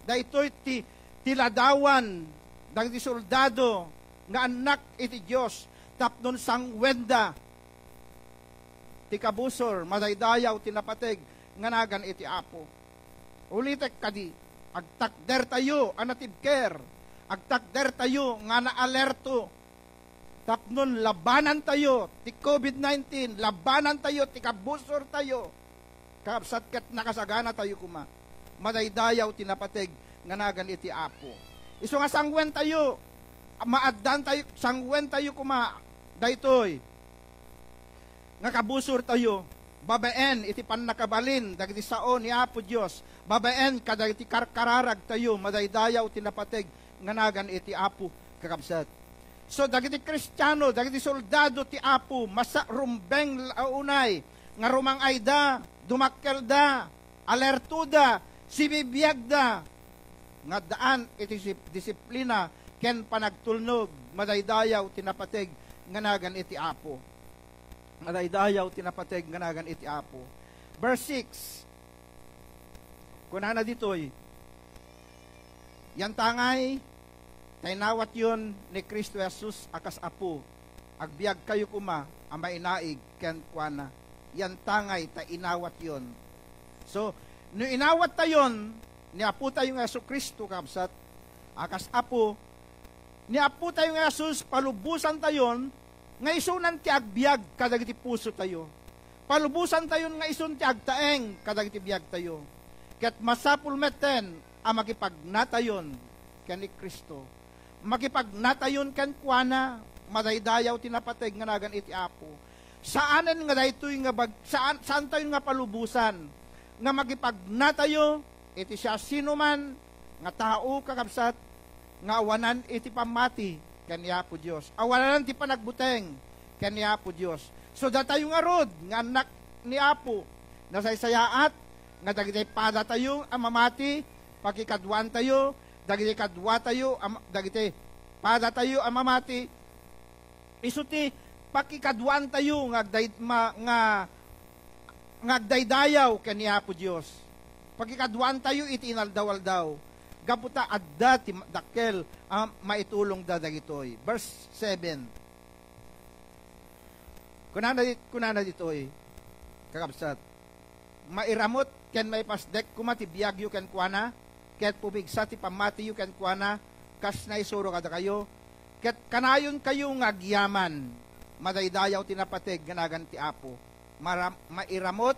Daytoy ti, ti ladawan dagiti soldado nga annak iti Dios tapno sangwenda ti kabusor, madaydayaw ti napateg nga nagan iti Apo. Ulitek kadi, agtakdertayo a natibker, agtakdertayo nga naalerto, tapno labanantayo ti covid nineteen, labanantayo ti kabusortayo. Kakabsat, ket nakasaganatayo koma. Madaydayaw ti napateg nga nagan iti Apo. Isu nga sangwentayo, maaddantayo, sangwentayo koma daytoy nga kabusortayo, babaen iti pannakabalin dagiti sao ni Apo Dios, babaen kadagiti karkararagtayo, madaydayaw ti napateg nga nagan iti Apo, kakabsat. So, dagiti Kristiano, dagiti soldado ti Apo, masa-, rumbeng la unay nga rumang-ayda, dumakkelda, alertoda, sibibiagda, nga addaan iti sip-, disiplina ken panagtulnog, madaydayaw ti napateg nga nagan iti Apo. Madaydayaw ti napateg nga nagan iti Apo. Verse six, kunana ditoy, "Yantangay ta inawatyon ni Cristo Jesus a kas Apo, agbiagkayo koma a mainaig kenkuana." Yantangay ta inawatyon. So, no inawattayon ni Apotayo nga Jesu-Cristo, kabsat, a kas Apo, ni Apotayo nga Jesus, palubosantayon nga isunan ti agbiag kadagiti pusotayo. Palubosantayon nga isun ti agtaeng kadagiti biagtayo. Ket masapul metten a makipagnatayon ken ni Cristo. Makipagnatayon kenkuana, madaydayaw ti napateg nga nagan iti Apo. Saanen nga daytoy nga bag-, saan, saantayon nga palubosan nga makipagnatayo iti siasinoman nga tao, kakabsat, nga awanan iti pammati ken ni Apo Dios. Awananan ti panagbuteng ken ni Apo Dios. So, datayo ngarud nga annak ni Apo, nasaysayaat nga dagiti padatayo a mamati, pakikaduantayo, dagiti kaduatayo a ma-, dagiti padatayo a mamati, isu ti pakikaduantayo nga agday-, ma-, nga, nga agdaydayaw ken ni Apo Dios. Pakikaduantayo iti inaldaw-aldaw, gapu ta adda ti ma-, dakkel a maitulongda dagitoy. Verse seven. Kunana di-, kunana ditoy, kakabsat, "Mairamut ken maipasdek koma ti biagyo kenkuana, ket pumigsa ti pammatiyo kenkuana, kas naisuro kadakayo, ket kanayonkayo nga agyaman." Madaydayaw ti napateg nga nagan ti Apo. Maram-, mairamut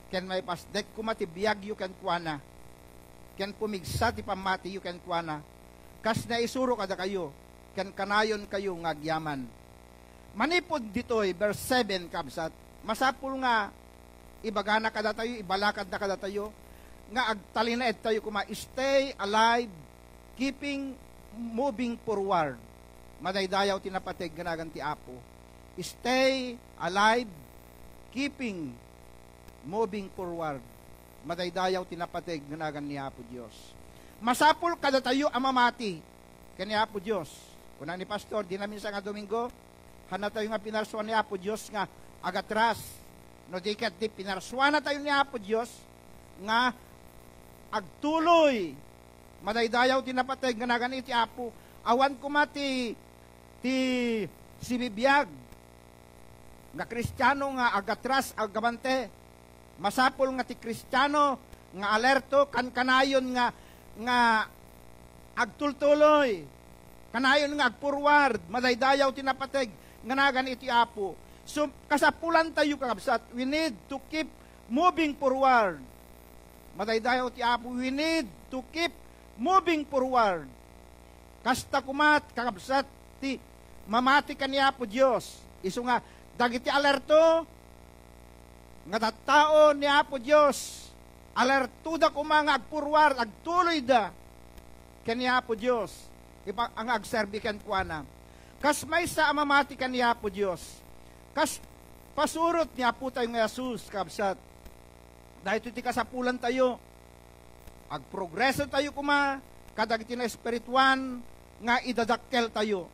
ken maipasdek koma ti biagyo kenkuana, ken pumigsa ti pammatiyo kenkuana, kas naisuro kadakayo, ken kanayonkayo nga agyaman. Manipud ditoy, verse seven, kabsat, masapul nga ibagana kadatayo, ibalakadna kadatayo, nga agtalinaedtayo koma, stay alive, keeping moving forward. Madaydayaw ti napateg nga nagan ti Apo. Stay alive, keeping moving forward. Madaydayaw ti napateg nga nagan ni Apo Dios. Masapul kadatayo a mamati ken ni Apo Dios. Kuna ni Pastor, dina minsan nga Domingo, hanatayo nga pinarsuan ni Apo Dios nga agatras. No di ket di pinarsuanatayo ni Apo Dios nga agtuloy. Madaydayaw ti napateg nga nagan iti Apo. Awan koma ti, ti sibibiag nga Kristiano nga agatras, agabante. Masapul nga ti Kristiano nga alerto, kankanayon nga, nga agtultuloy, kanayon nga agforward, madaydayaw ti napateg nga nagan iti Apo. So, kasapulantayo, kakabsat, we need to keep moving forward. Madaydayaw ti Apo, we need to keep moving forward. Kasta koma, kakabsat, ti mamati ken ni Apo Dios. Isu nga, dagiti alerto nga tattao ni Apo Dios, alertoda koma nga agforward, agtuloyda ken ni Apo Dios, ipa-, nga agserbi kenkuana. Kas maysa a mamati ken ni Apo Dios, kas pasurot ni Apotayo nga Jesus, kabsat, daytoy ti kasapulantayo. Agprogresotayo koma kadagiti naespirituan nga idadakkeltayo.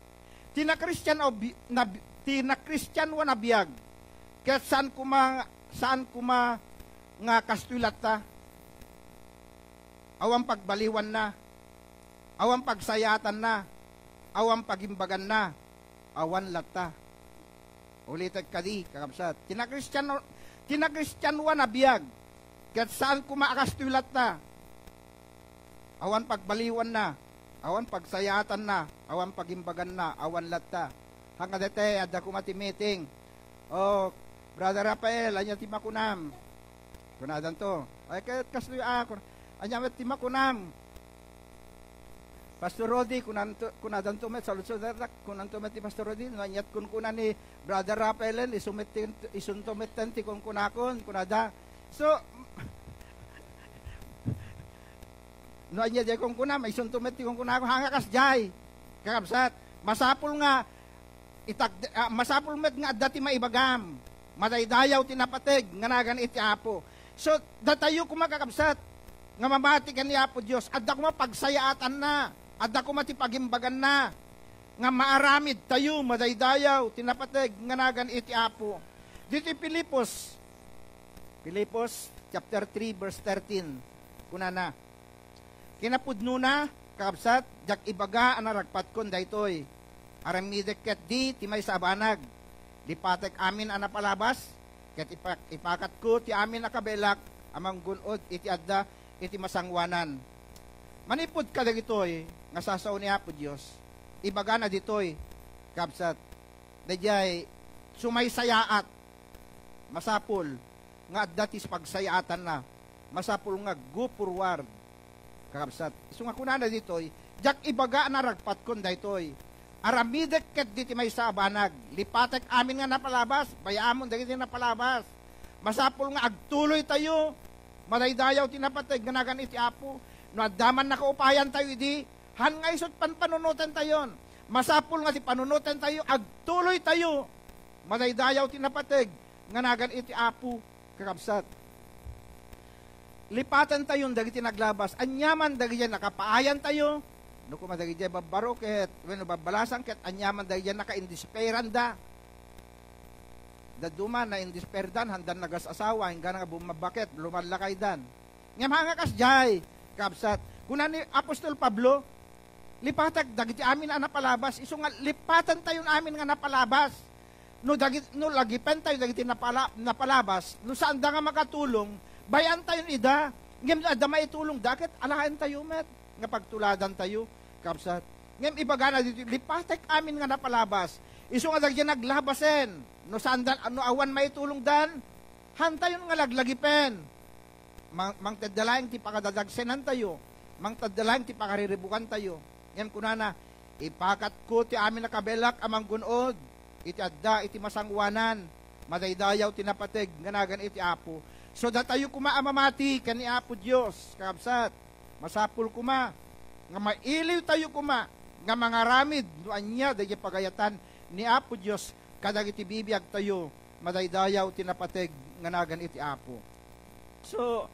Ti nakristian a bi-, na bi-, ti nakristianoan a biag, ket saan koma, saan koma nga kastoy latta. Awan pagbaliwanna, awan pagsayaatanna, awan pagimbaganna, awan latta. Ulitek kadi, kakabsat. Ti nakristiano-, ti nakristianoan a biag, ket saan koma a kastoy latta. Awan pagbaliwanna, awan pagsayaatanna, awan pagimbaganna, awan latta. Haan nga daytoy, adda koma ti meeting. "O, Brother Rafael, ania ti makunam?" Kunadanto, "Ay, ket kastoy a," kun-, "Ania met ti makunam?" "Pastor Rudy," kunanto, kunadanto met, saludsodda, kunanto met ni Pastor Rudy, "No aniat kunkuna ni Brother Rafaelen, isu met ti, isunto metten ti kunkunakon," kunada. So, "No ania diay kunkuna, maisunto met ti kunkunakon." Haan nga kasdiay, kakabsat, masapul nga itag-, ah, masapul met nga adda ti maibagam. Madaydayaw ti napateg nga nagan iti Apo. So, datayo koma, kakabsat, nga mamati ken ni Apo Dios, adda koma pagsayaatanna, adda koma ti pagimbaganna, nga maaramidtayo madaydayaw ti napateg nga nagan iti Apo. Ditoy Filipos, Filipos chapter three, verse thirteen, kunana, "Kinapudnona, kakabsat, diak ibaga a naragpatkon daytoy. Aramidek ketdi ti maysa a banag. Lipatek amin a napalabas, ket ipa-, ipakatko ti amin a kabaelak a manggun-od iti adda iti masangoanan." Manipud kadagitoy nga sasao ni Apo Dios, ibagana ditoy, kabsat, daydiay sumaysayaat. Masapul nga adda ti pagsayaatanna. Masapul nga go forward, kakabsat. Isu nga kunana ditoy, "Diak ibaga a naragpatkon daytoy. Aramidek ketdi ti maysa a banag. Lipatek amin nga napalabas." Bay-amon dagiti napalabas. Masapul nga agtuloytayo. Madaydayaw ti napateg nga nagan iti Apo. No adda man nakaupayantayo idi, haan nga isut' panpanunotentayon. Masapul nga ti panunotentayo, agtuloytayo. Madaydayaw ti napateg nga nagan iti Apo, kakabsat. Lipatentayon dagiti naglabas. Aniaman dagiti nakapaayantayo, no koma dagiti babbaro ket, wenno babbalasan ket aniaman dagiti nakaindisperanda. Dadduma, naindisperdan, handan nagas-asawa, inggana nga bummabaket, lumallakaydan. Ngem haan nga kasdiay, kabsat, kuna ni Apostol Pablo, "Lipatek dagiti amin a napalabas." Isu nga lipatentayon amin nga napalabas. No dagit-, no lagipentayo dagiti napala-, napalabas, no saanda nga makatulong, bay-antayon ida. Ngem no adda maitulongda, ket alaentayo met nga pagtuladantayo, kabsat. Ngem ibagana ditoy, "Lipatek amin nga napalabas." Isu nga dagiti naglabasen, no saanda, no awan maitulongdan, haantayon nga laglagipen. Mang-, mangted laeng ti pakadadagsenantayo, mangted laeng ti pakariribbukantayo. Ngem kunana, "Ipakatko ti amin a kabaelak a manggun-od iti adda iti masangoanan, madaydayaw ti napateg nga nagan iti Apo." So, datayo koma a mamati ken ni Apo Dios, kakabsat, masapul koma nga mailiwtayo koma nga mangaramid no ania daydiay pagayatan ni Apo Dios kadagiti bibiagtayo, madaydayaw ti napateg nga nagan iti Apo. So,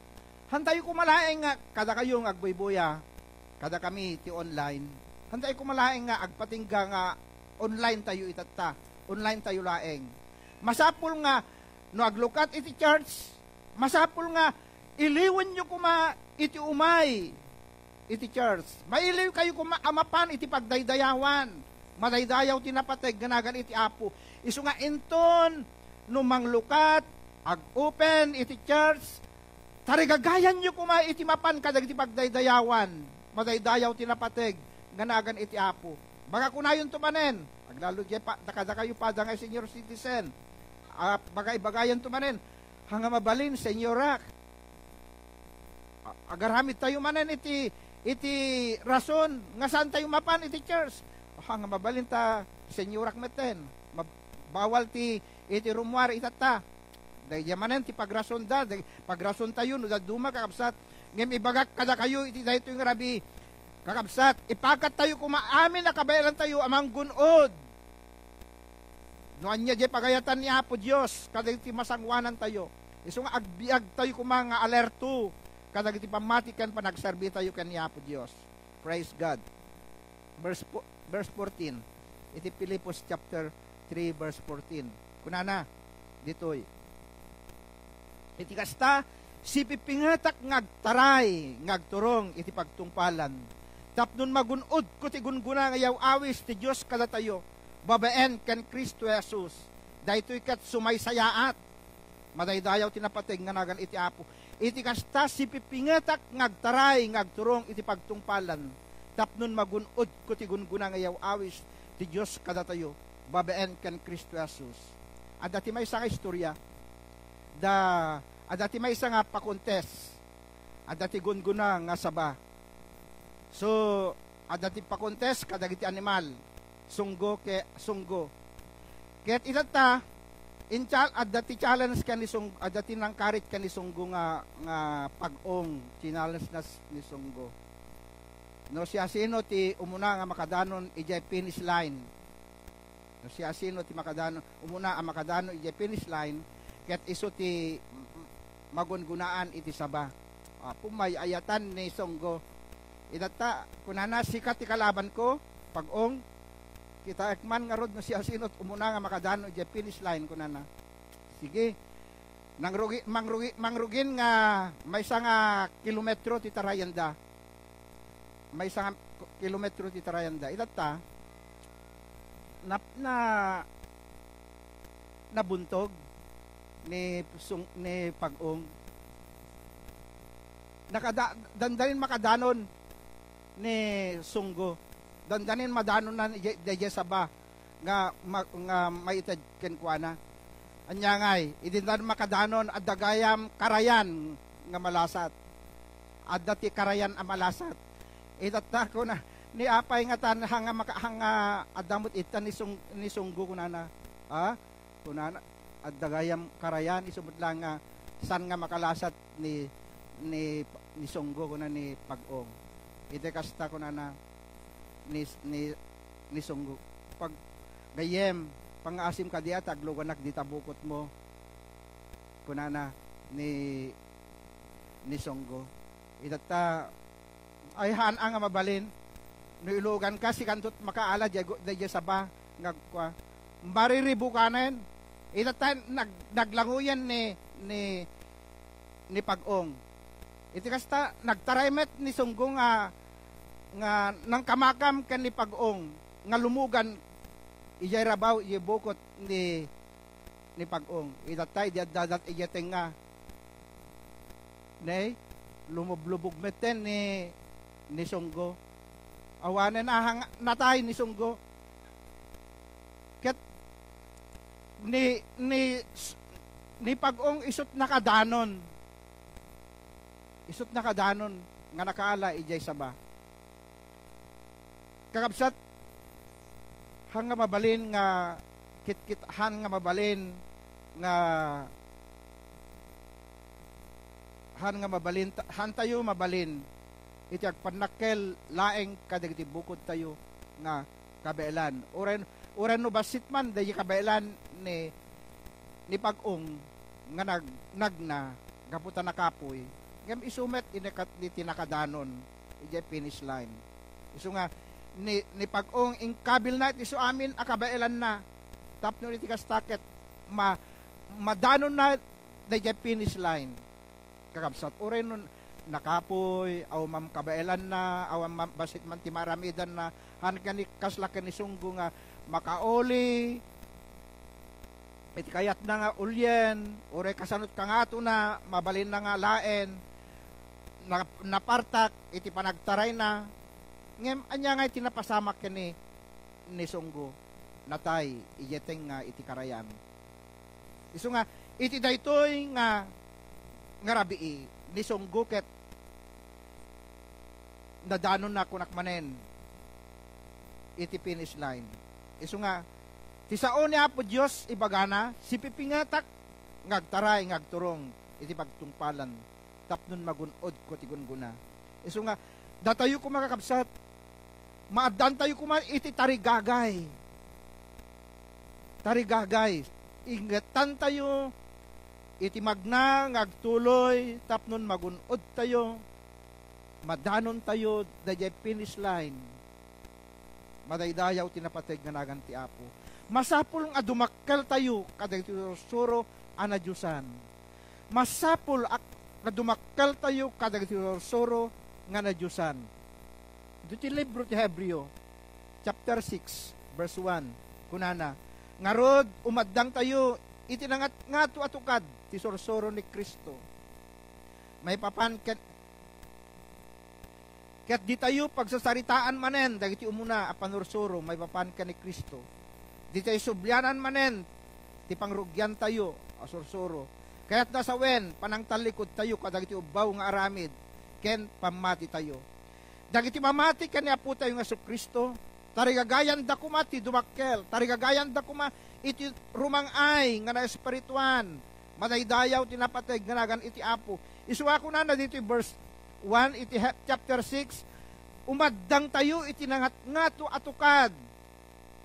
haantayo koma laeng nga, kadakayo nga agbuybuya, kadakami ti online, haantayo koma laeng nga agpatingga nga onlinetayo itatta, onlinetayo laeng. Masapul nga, no aglukat iti church, masapul nga iliwenyo koma iti umay iti church. Mailiwkayo koma a mapan iti pagdaydayawan. Madaydayaw ti napateg nga nagan iti Apo. Isu nga inton no manglukat, ag-open iti church, tarigagayanyo koma iti mapan kadagiti pagdaydayawan. Madaydayaw ti napateg nga nagan iti Apo. Baga kunayonto manen, aglalo diay pa-, kadakayo pada nga senior citizen. Ah, baga ibagayanto manen, "Haan nga mabalin, seniorak." A-, agaramidtayo manen iti, iti rason nga saantayo mapan iti church. Ha, nga mabalin ta, senyorak metten. Mab-, bawal ti iti rummuar itatta. Daydiay manen ti pagrasonda, day-, pagrasontayo no dadduma, kakabsat. Ngem ibagak kadakayo iti daytoy nga rabii, kakabsat, ipakattayo koma amin a kabaelantayo a manggun-od no ania diay pagayatan ni Apo Dios kadagiti masangoanantayo. Isu nga agbiagtayo koma nga alerto kadagiti pammati ken panagserbitayo ken ni Apo Dios. Praise God. Verse po-, verse fourteen. Iti Filipos chapter three, verse fourteen. Kunana ditoy, "Iti kasta, sipipingetak nga agtaray nga agturong iti pagtungpalan, tapno magun-odko ti gungguna nga yaw-awis ti Dios kadatayo, babaen ken Cristo Jesus." Daytoy ket sumaysayaat. Madaydayaw ti napateg nga nagan iti Apo. Iti kasta, sipipingetak nga agtaray nga agturong iti pagtungpalan, tapno magun-odko ti gungguna nga yaw-awis ti Dios kadatayo, babaen ken Cristo Jesus. Adda ti maysa nga istorya, da, adda ti maysa nga pakontes, adda ti gungguna nga saba. So, adda ti pakontes kadagiti animal. Sunggo ke-, sunggo. Ket itatta, in chal-, adda ti challenge ken ni Sung-, adda ti nangkarit ken ni Sunggo nga, nga pag-ong, challenge na s-, ni Sunggo. No siasino ti umuna nga makadanon idiay finish line. No siasino ti makadanon, umuna a makadanon idiay finish line, ket isu ti m-, m-, magungunaan iti saba. Apo, may-ayatan ni Sunggo. Itatta, kunana, "Sika ti kalabanko, pag-ong. Kitaek man ngarud no siasino ti umuna nga makadanon idiay finish line," kunana. Sige. Nangrugi-, mangrugi-, mangrugin nga maysa nga kilometro ti tarayanda. Maysa nga k-, kilometro ti tarayanda. Itatta, nap-, na-, nabuntog ni Sung-, ni Pag-ong. Nakada-, dandanin makadanon ni Sunggo. Dandanin madanonan idiay, idiay saba nga ma-, nga maited kenkuana. Ania ngay, idi dan makadanon, adda gayam karayan nga malasat. Adda ti karayan a malasat. Itatta, kuna, ni apay nga tan, hanga maka-, hanga adda met ita ni Sung-, ni Sunggo, kunana. Ha? Kunana, adda gayam karayan, isu met laeng nga saan nga makalasat ni, ni, ni Sunggo, kuna ni Pag-ong. Iti kasta, kunana, ni, ni, ni Sunggo, "Pag-, gayyem, pangngaasim kadi a ta agluganak dita bukotmo," kunana ni, ni Sunggo. Itatta, ay, haan a nga mabalin. No iluganka, sikanto ti makaala, diay gu-, diay saba, nga agkua. Mariribukanen. Itatta, nag-, naglanguyen ni, ni, ni Pag-ong. Iti kasta, nagtaray met ni Sunggo nga, nga nangkamakam ken ni Pag-ong nga lumugan idiay rabaw, idiay bukot ni, ni Pag-ong. Itatta, idi addadat idiay tengnga. Ne, lumublubog metten ni, ni Sunggo. Awanen a hang-, natay ni Sunggo. Ket ni, ni, ni Pag-ong isut nakadanon. Isut nakadanon nga nakaala idiay saba. Kakabsat, haan nga mabalin nga kitkit-, haan nga mabalin nga, haan nga mabalin ta-, haantayo mabalin iti agpannakkel laeng kadagiti bukodtayo nga kabaelan. Uray, uray no bassit man daydi kabaelan ni, ni Pag-ong nga nag-, nagna gapu ta nakapuy, ngem isu met iti naka-, iti nakadanon idiay finish line. Isu nga ni, ni Pag-ong inkabilna iti isu amin a kabaelanna tapno iti kasta ket ma-, madanonna daydiay finish line. Kakabsat, uray no nakapuy, awan man kabaelanna, awan man, bassit man ti maaramidanna, haan ken ni, kasla ken ni Sunggo nga makauli iti kayatna nga ulien, uray kasano ti kangatona, mabalinna nga alaen, na-, napartak iti panagtarayna. Ngem ania ngay ti napasamak ken ni, ni Sunggo? Natay idiay tengnga iti karayan. Isu nga, iti daytoy nga, nga rabii, ni Sunggo ket nadanonna kunak manen iti finish line. Isu nga, ti sao ni Apo Dios ibagana, sipipingetak nga agtaray nga agturong iti pagtungpalan tapno magun-odko ti gunggona. Isu nga, datayo koma, kakabsat, maaddaantayo koma iti tarigagay. Tarigagay. Ingetantayo iti magna nga agtuloy tapno magun-odtayo, madanontayo daydiay finish line. Madaydayaw ti napateg nga nagan ti Apo. Masapul nga dumakkeltayo kadagiti sursuro a nadiosan. Masapul a, nga dumakkeltayo kadagiti sursuro nga nadiosan. Iti libro ti Hebreo, chapter six, verse one, kunana, ngarud, umaddangtayo iti nangatngato a tukad ti sursuro ni Cristo. Maipapan ken, ket ditayo pagsasaritaan manen dagiti umuna a panursuro maipapan ken ni Cristo. Ditayo sublianan manen ti pangrugiantayo a sursuro. Kayatna sawen, panangtallikudtayo kadagiti ubbaw nga aramid ken pammatitayo. Dagiti mamati ken ni Apotayo nga Jesu-Cristo, tarigagayanda koma ti dumakkel, tarigagayanda koma iti rumang-ay nga naespirituan. Madaydayaw ti napateg nga nagan iti Apo. Isu a kunana ditoy verse one iti he-, chapter six, umaddangtayo iti nangatngato a tukad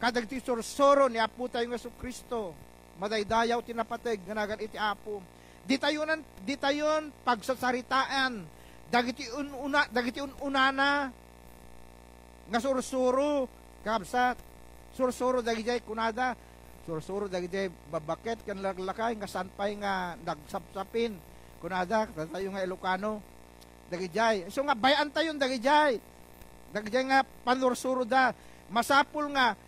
kadagiti sursuro ni Apotayo nga Jesu-Cristo. Madaydayaw ti napateg nga nagan iti Apo. Ditayonan, ditayon pagsasaritaan dagiti un-una, dagiti un-unana nga sursuro, kabsat. Sursuro dagidiay kunada, sursuro dagidiay babbaket ken laklakay nga saan pay nga nagsapsapin. Kunada, datayo nga Ilocano. Dagidiay. Isu nga bay-antayon dagidiay. Dagidiay nga panursuroda. Masapul nga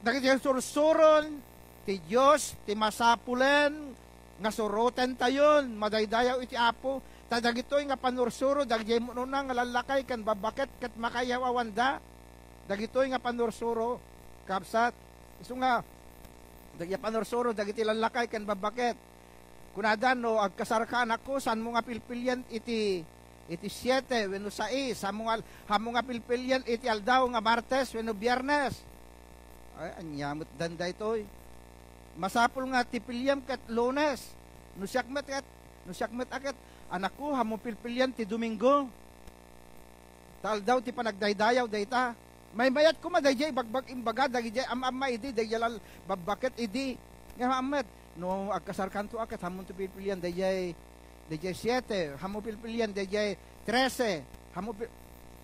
dagidiay sursuron ti Dios ti masapulen nga surotentayon madaydayaw iti Apo. Ta dagitoy nga panursuro dagidiay umuna nga lallakay ken babbaket ket makaiyaw-awanda. Dagitoy nga panursuro, kabsat. Isu nga, dagidiay panursuro dagiti lallakay ken babbaket. Kunada, "No agkasarka, anakko, saanmo nga pilpilian iti, iti siete wenno sais, haanmo nga, haanmo nga pilpilian iti aldaw nga Martes wenno Biernes." Ay, ania met dan daytoy? Masapul nga ti piliam ket Lunes. No siak met ket, no siak met a ket, "Anakko, haanmo pilpilian ti Domingo." Ta aldaw ti panagdaydayaw dayta. Maymayat koma daydiay ibagbag-, imbaga dagidiay am-amma idi, daydiay lal-, babbaket idi. Nga ammet, no agkasarkanto a ket haanmonto pilpilian daydiay, daydiay siete, haanmo pilpilian daydiay trese, haanmo pil-,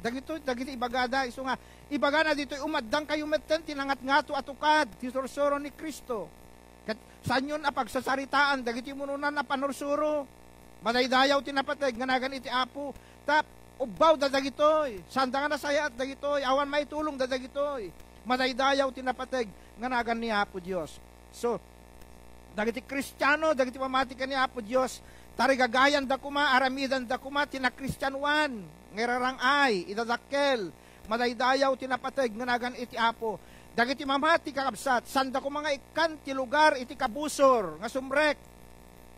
dagitoy, dagiti ibagada, isu nga, ibagana ditoy, umaddangkayo metten ti nangatngato a tukad ti sursuro ni Cristo. Ket saanyon a pagsasaritaan dagiti umuna a panursuro. Madaydayaw ti napateg nga nagan iti Apo. Ta ubbawda dagitoy. Saanda nga nasayaat dagitoy. Awan maitulongda dagitoy. Madaydayaw ti napateg nga nagan ni Apo Dios. So, dagiti Kristiano, dagiti mamati ken ni Apo Dios, tarigagayanda koma, aramidanda koma ti nakristianoan nga irarang-ay, idadakkel, madaydayaw ti napateg nga nagan iti Apo. Dagiti mamati, kakabsat, saanda koma nga ikkan ti lugar iti kabusor nga sumrek,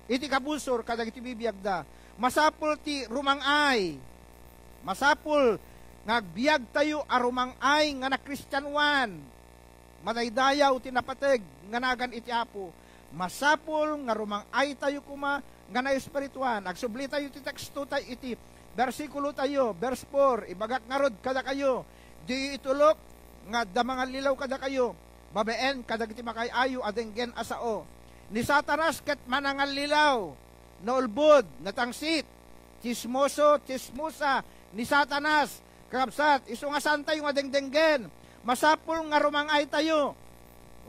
iti kabusor kadagiti bibiagda. Masapul ti rumang-ay. Masapul nga agbiagtayo a rumang-ay nga nakristianoan. Madaydayaw ti napateg nga nagan iti Apo. Masapul nga rumang-aytayo koma nga naespirituan. Agsublitayo ti teksto tay iti bersikulo tayo, verse four, ibagak ngarud kadakayo, diyo itulok nga adda mangallilaw kadakayo, babaen kadagiti makaay-ayo a denggen a sao. Ni Satanas ket manangallilaw, naulbod, natangsit, tsismoso, tsismosa, ni Satanas, Kakabsat, isu nga saantayo nga dengdenggen, masapul nga rumang-aytayo.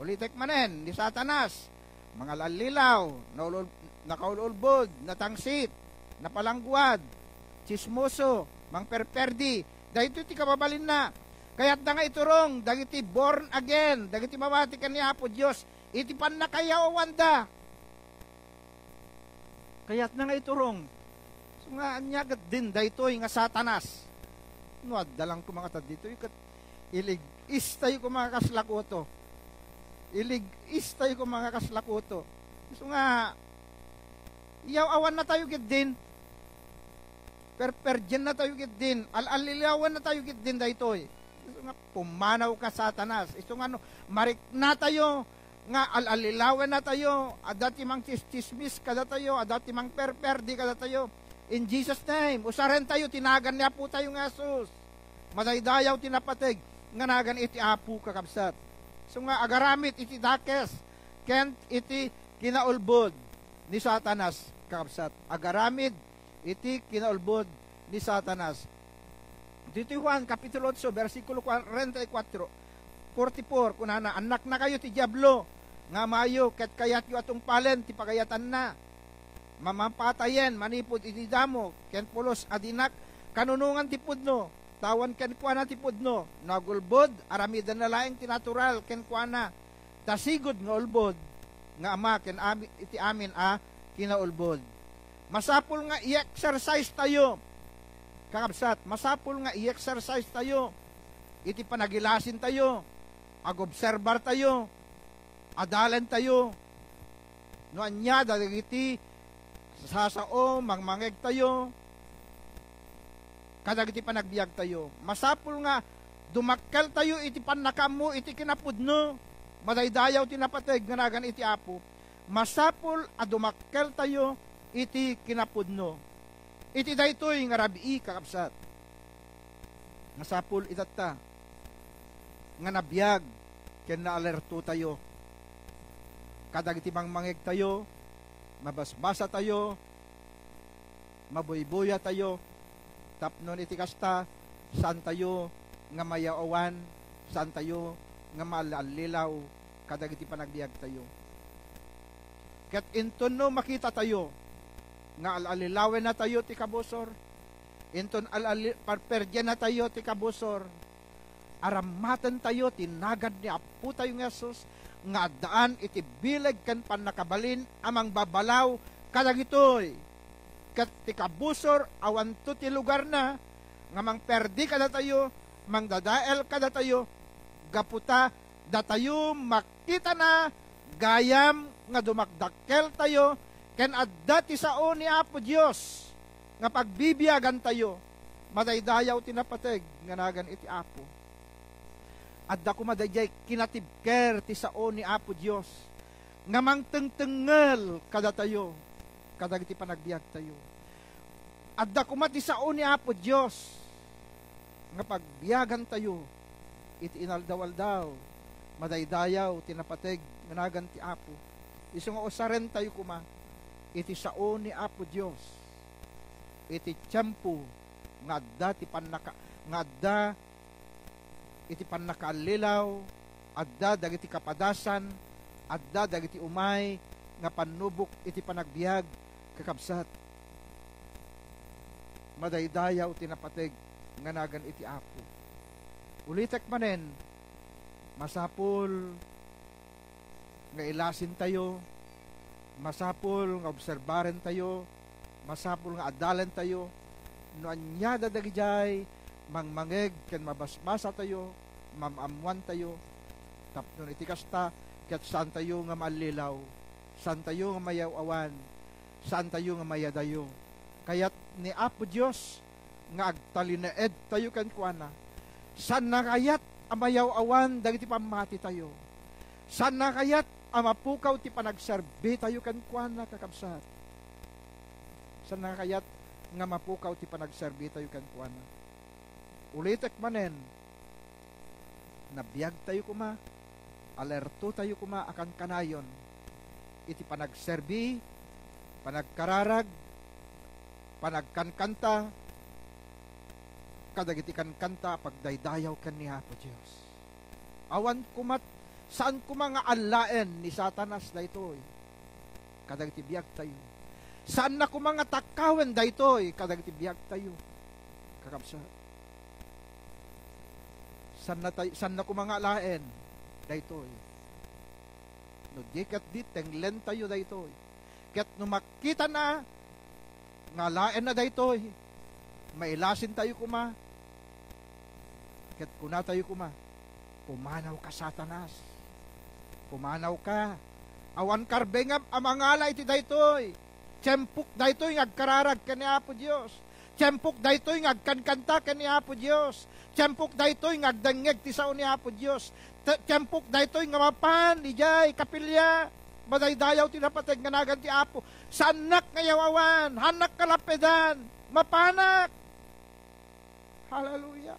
Ulitek manen, ni Satanas, mangalallilaw, naulul-, nakaul-ulbod, natangsit, napalangguad, tsismoso, mangperperdi. Daytoy ti kababalinna. Kayatna nga iturong dagiti born again, dagiti mamati ken ni Apo Dios iti pannakayaw-awanda. Kayatna nga iturong. So nga, ania ket din daytoy nga Satanas? No adda lang koma nga ta ditoy, ket ilig-istayo koma nga kas lakuto. Ilig-istayo koma nga kas lakuto. So nga, iyaw-awannatayo ket din. perperdiennatayo ketdin, al-allilawennatayo ketdin daytoy. Isu nga, pumanawka, Satanas. Isu nga no, mariknatayo nga al-allilawennatayo, adda ti mangtsismis kadatayo, adda ti mangperperdi kadatayo. In Jesus' name, usarentayo ti nagan ni Apotayo nga Jesus. Madaydayaw ti napateg nga nagan iti Apo, kakabsat. Isu nga agaramid iti dakes ken iti kinaulbod ni Satanas, kakabsat. Agaramid iti kinaulbod ni Satanas. Ditoy Juan, Kapitulo otso, bersikulo kuarenta y kuatro, forty-four, kunana, "Annaknakayo ti Diablo nga amayo, ket kayatyo a tungpalen ti pagayatanna. Mamapatayen manipud iti damo, ken pulos a dinak kanunongan ti pudno, ta awan kenkuana ti pudno. No agulbod, aramidenna laeng ti natural kenkuana, ta sigud nga ulbod nga ama ken ami-, iti amin a kinaulbod." Masapul nga i-exercise tayo, kakabsat, masapul nga i-exercise tayo iti panagilasin tayo, agobserbar tayo, adalen tayo, no ania dagiti sasao, mangmangeg tayo kadagiti panagbiag tayo. Masapul nga dumakkel tayo iti pannakaammo iti kinapudno. Madaydayaw ti napateg nga nagan iti Apo. Masapul a dumakkel tayo iti kinapudno. Iti daytoy nga rabii, kakabsat, masapul itatta nga nabiag ken naalerto tayo kadagiti mangmangeg tayo, mabasbasa tayo, mabuybuya tayo, tapno iti kasta, saan tayo nga mayaw-awan, saan tayo nga maallilaw kadagiti panagbiag tayo. Ket inton no makita tayo nga al-allilawennatayo ti kabusor, inton al-alli-, perperdiennatayo ti kabusor, arammatentayo ti nagan ni Apotayo nga Jesus nga addaan iti bileg ken pannakabalin a mangbabalaw kadagitoy. Ket ti kabusor awanto ti lugarna nga mangperdi kadatayo, mangdadael kadatayo, gapu ta datayo makitana gayam nga dumakdakkeltayo ken adda ti sao ni Apo Dios nga pagbibiagantayo. Madaydayaw ti napateg nga nagan iti Apo. Adda koma daydiay kinatibker ti sao ni Apo Dios nga mangtengtengngel kadatayo, kadagiti panagbiagtayo. Adda koma ti sao ni Apo Dios nga pagbiagantayo iti inaldaw-aldaw. Madaydayaw ti napateg nga nagan ti Apo. Isu nga usarentayo koma iti sao ni Apo Dios iti tiempo nga adda ti pannaka-, nga adda iti pannakaallilaw, adda dagiti kapadasan, adda dagiti umay nga pannubok iti panagbiag, kakabsat. Madaydayaw ti napateg nga nagan iti Apo. Ulitek manen, masapul nga ilasintayo, masapul nga obserbarentayo, masapul nga adalentayo no ania dagijay mangmangeg ken mabasbasatayo, maam-ammoantayo, tapno iti kasta, ket saantayo nga maallilaw, saantayo nga mayaw-awan, saantayo nga mayadayo. Kayat ni Apo Dios nga agtalinaedtayo kenkuana. Saanna kayat a mayaw-awan dagiti pammatitayo? Saanna kayat a mapukaw ti panagserbitayo kenkuana, kakabsat? Saanna kayat nga mapukaw ti panagserbitayo kenkuana? Ulitek manen, nabiagtayo koma, alertotayo koma a kankanayon iti panagserbi, panagkararag, panagkankanta, kadagiti kankanta a pagdaydayaw ken ni Apo Dios. Awan koma, saan koma nga allaen ni Satanas daytoy kadagiti biagtayo. Saanna koma nga takkawen daytoy kadagiti biagtayo, kakabsat. Saanna tay-, saanna koma nga alaen daytoy. No di ketdi, tenglentayo daytoy. Ket no makitana nga alaenna daytoy, mailasintayo koma, ket kunatayo koma, "Pumanawka, Satanas. Pumanawka. Awan karbengam a mangala iti daytoy. Tiempok daytoy nga agkararag ken ni Apo Dios. Tiempok daytoy nga agkankanta ken ni Apo Dios. Tiempok daytoy nga agdengngeg ti sao ni Apo Dios. Ti-, tiempok daytoy nga mapan idiay kapilya. Madaydayaw ti napateg nga nagan ti Apo. Saannak nga yawawan, haannak nga lappedan. Mapanak. Hallelujah.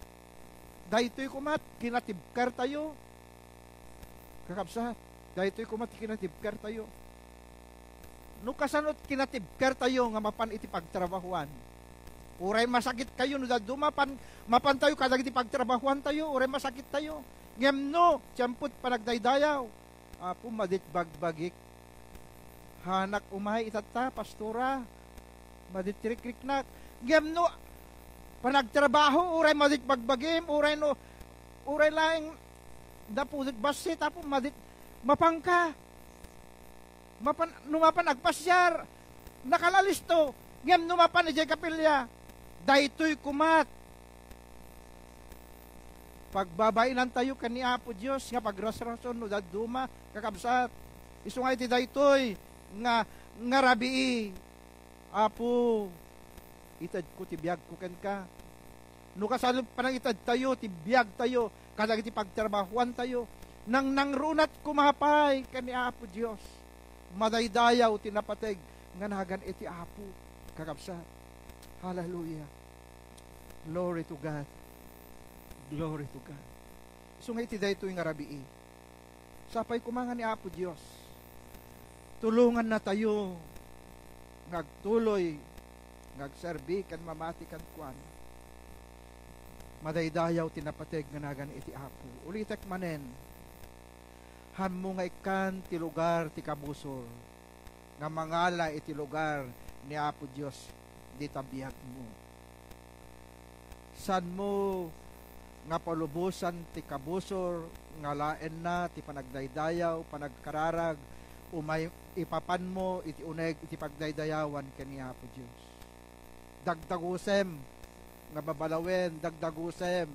Daytoy koma ti kinatibkertayo. Kakabsat, daytoy koma ti kinatibkertayo. No kasano ti kinatibkertayo nga mapan iti pagtrabahoan? Uray masakit kayo no dadduma, mapan, mapantayo kadagiti pagtrabahoantayo, uray masakit tayo. Ngem no, tiempo ti panagdaydayaw, Apo, madit bagbagik. Hanak umay itatta, pastora. Madit rikriknak. Ngem no panagtrabaho, uray madit bagbagim, uray no, uray laeng dapudik bassit, Apo, madit, mapanka. Mapan, no mapan agpasiar, nakalalisto. Ngem no mapan idiay kapilya, daytoy koma ti pagbabainantayo ken ni Apo Dios nga pagrasrason no dadduma, kakabsat. Isu nga iti daytoy nga, nga rabii, Apo, itedko ti biagko kenka. No kasano panangitedtayo ti biagtayo kadagiti pagtrabahoantayo, nangnangrunat koma pay ken ni Apo Dios. Madaydayaw ti napateg nga nagan iti Apo, kakabsat. Hallelujah. Glory to God. Glory to God. Isu nga iti daytoy nga rabii, sapay koma nga ni Apo Dios, tulongannatayo nga agtuloy nga agserbi ken mamati kenkuana. Madaydayaw ti napateg nga nagan iti Apo. Ulitek manen, haanmo nga ikkan ti lugar ti kabusor nga mangala iti lugar ni Apo Dios dita biagmo. Saanmo nga palubosan ti kabusor nga alaenna ti panagdaydayaw, panagkararag, umay ipapanmo iti uneg iti pagdaydayawan ken ni Apo Dios. Dagdagusem nga babalawen, dagdagusem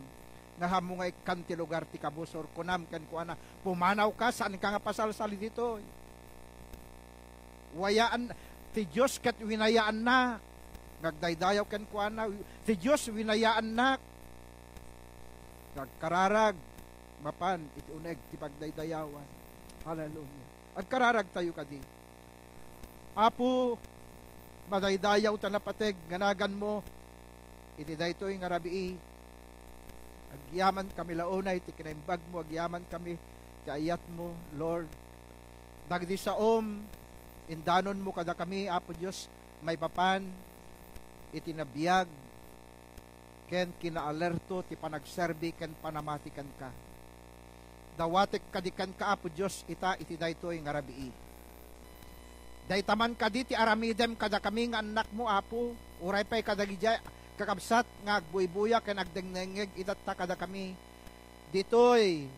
nga haanmo nga ikkan ti lugar ti kabusor, kunam kenkuana, "Pumanawka, saanka nga pasalsali ditoy. Wayaan, ti Dios ket winayaannak. Nga agdaydayaw kenkuana, ti Dios winayaannak." Nga agkararag mapan iti uneg ti pagdaydayawan. Hallelujah. Agkararagtayo kadi. Apo, madaydayaw ta napateg nga naganmo iti daytoy nga rabii. Agyamankami la unay ti kinaimbagmo, agyamankami ti ayatmo, Lord. Dagiti saom, indanonmo kadakami, Apo Dios, maipapan iti nabiag ken kinaalerto ti panagserbi ken panamati kenka. Dawatek kadi kenka, Apo Dios, ita iti daytoy nga rabii. Dayta man kadi ti aramidem kadakami nga annakmo, Apo, uray pay kadagiti kakabsat nga agbuybuya ken agdengngeg itatta kadakami ditoy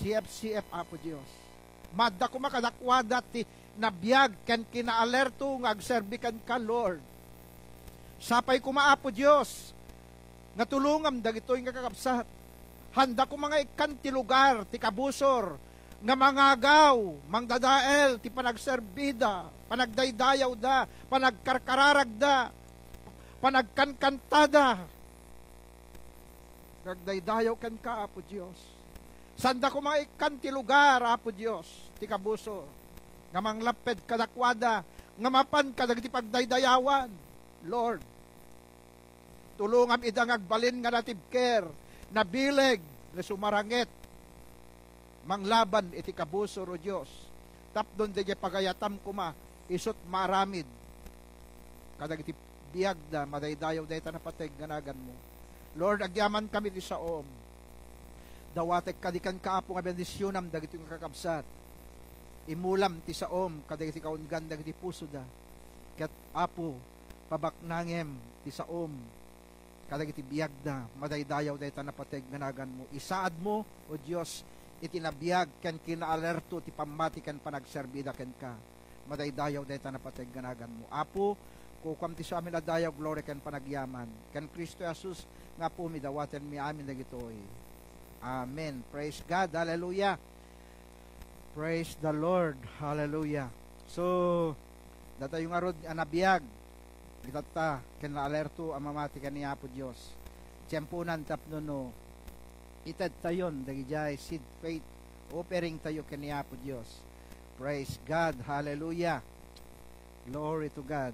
C F C F, Apo Dios. Maadda koma kadakuada ti nabiag ken kinaalerto nga agserbi kenka, Lord. Sapay koma, Apo Dios, nga tulongam dagitoy nga kakabsat. Haanda koma nga ikkan ti lugar ti kabusor nga mangagaw, mangdadael ti panagserbida, panagdaydayawda, panagkarkararagda, panagkankantada. Nagdaydayaw kenka, Apo Dios. Sanda koma nga ikkan ti lugar, Apo Dios, ti kabusor nga manglapped kadakuada nga mapan kadagiti pagdaydayawan, Lord. Tulongam ida nga agbalin nga natibker, nabileg, nga sumaranget manglaban iti kabusor, O Dios. Tapno daydiay pagayatam koma, isut' maaramid kadagiti biagda, madaydayaw dayta napateg nga naganmo. Lord, agyamankami ti saom. Dawatek kadi kenka, Apo, nga bendisionam dagitoy nga kakabsat. Imulam ti saom kadagiti kaunggan dagiti pusoda. Ket, Apo, pabaknangem ti saom kadagiti biagda, madaydayaw dayta napateg nga naganmo. Isaadmo, O Dios, iti nabiag ken kinaalerto ti pammati ken panagserbida kenka. Madaydayaw dayta napateg nga naganmo. Apo, kukuam ti amin a dayaw, gloria ken panagyaman. Ken Cristo Jesus nga Apomi, dawatenmi amin dagitoy. Amen. Praise God. Hallelujah. Praise the Lord. Hallelujah. So, datayo ngarud a nabiag, Itatta ken naalerto a mamati ken ni Apo Dios. Tiemponan tapno no itedtayon dagijay seed faith offering tayo ken ni Apo Dios. Praise God. Hallelujah. Glory to God.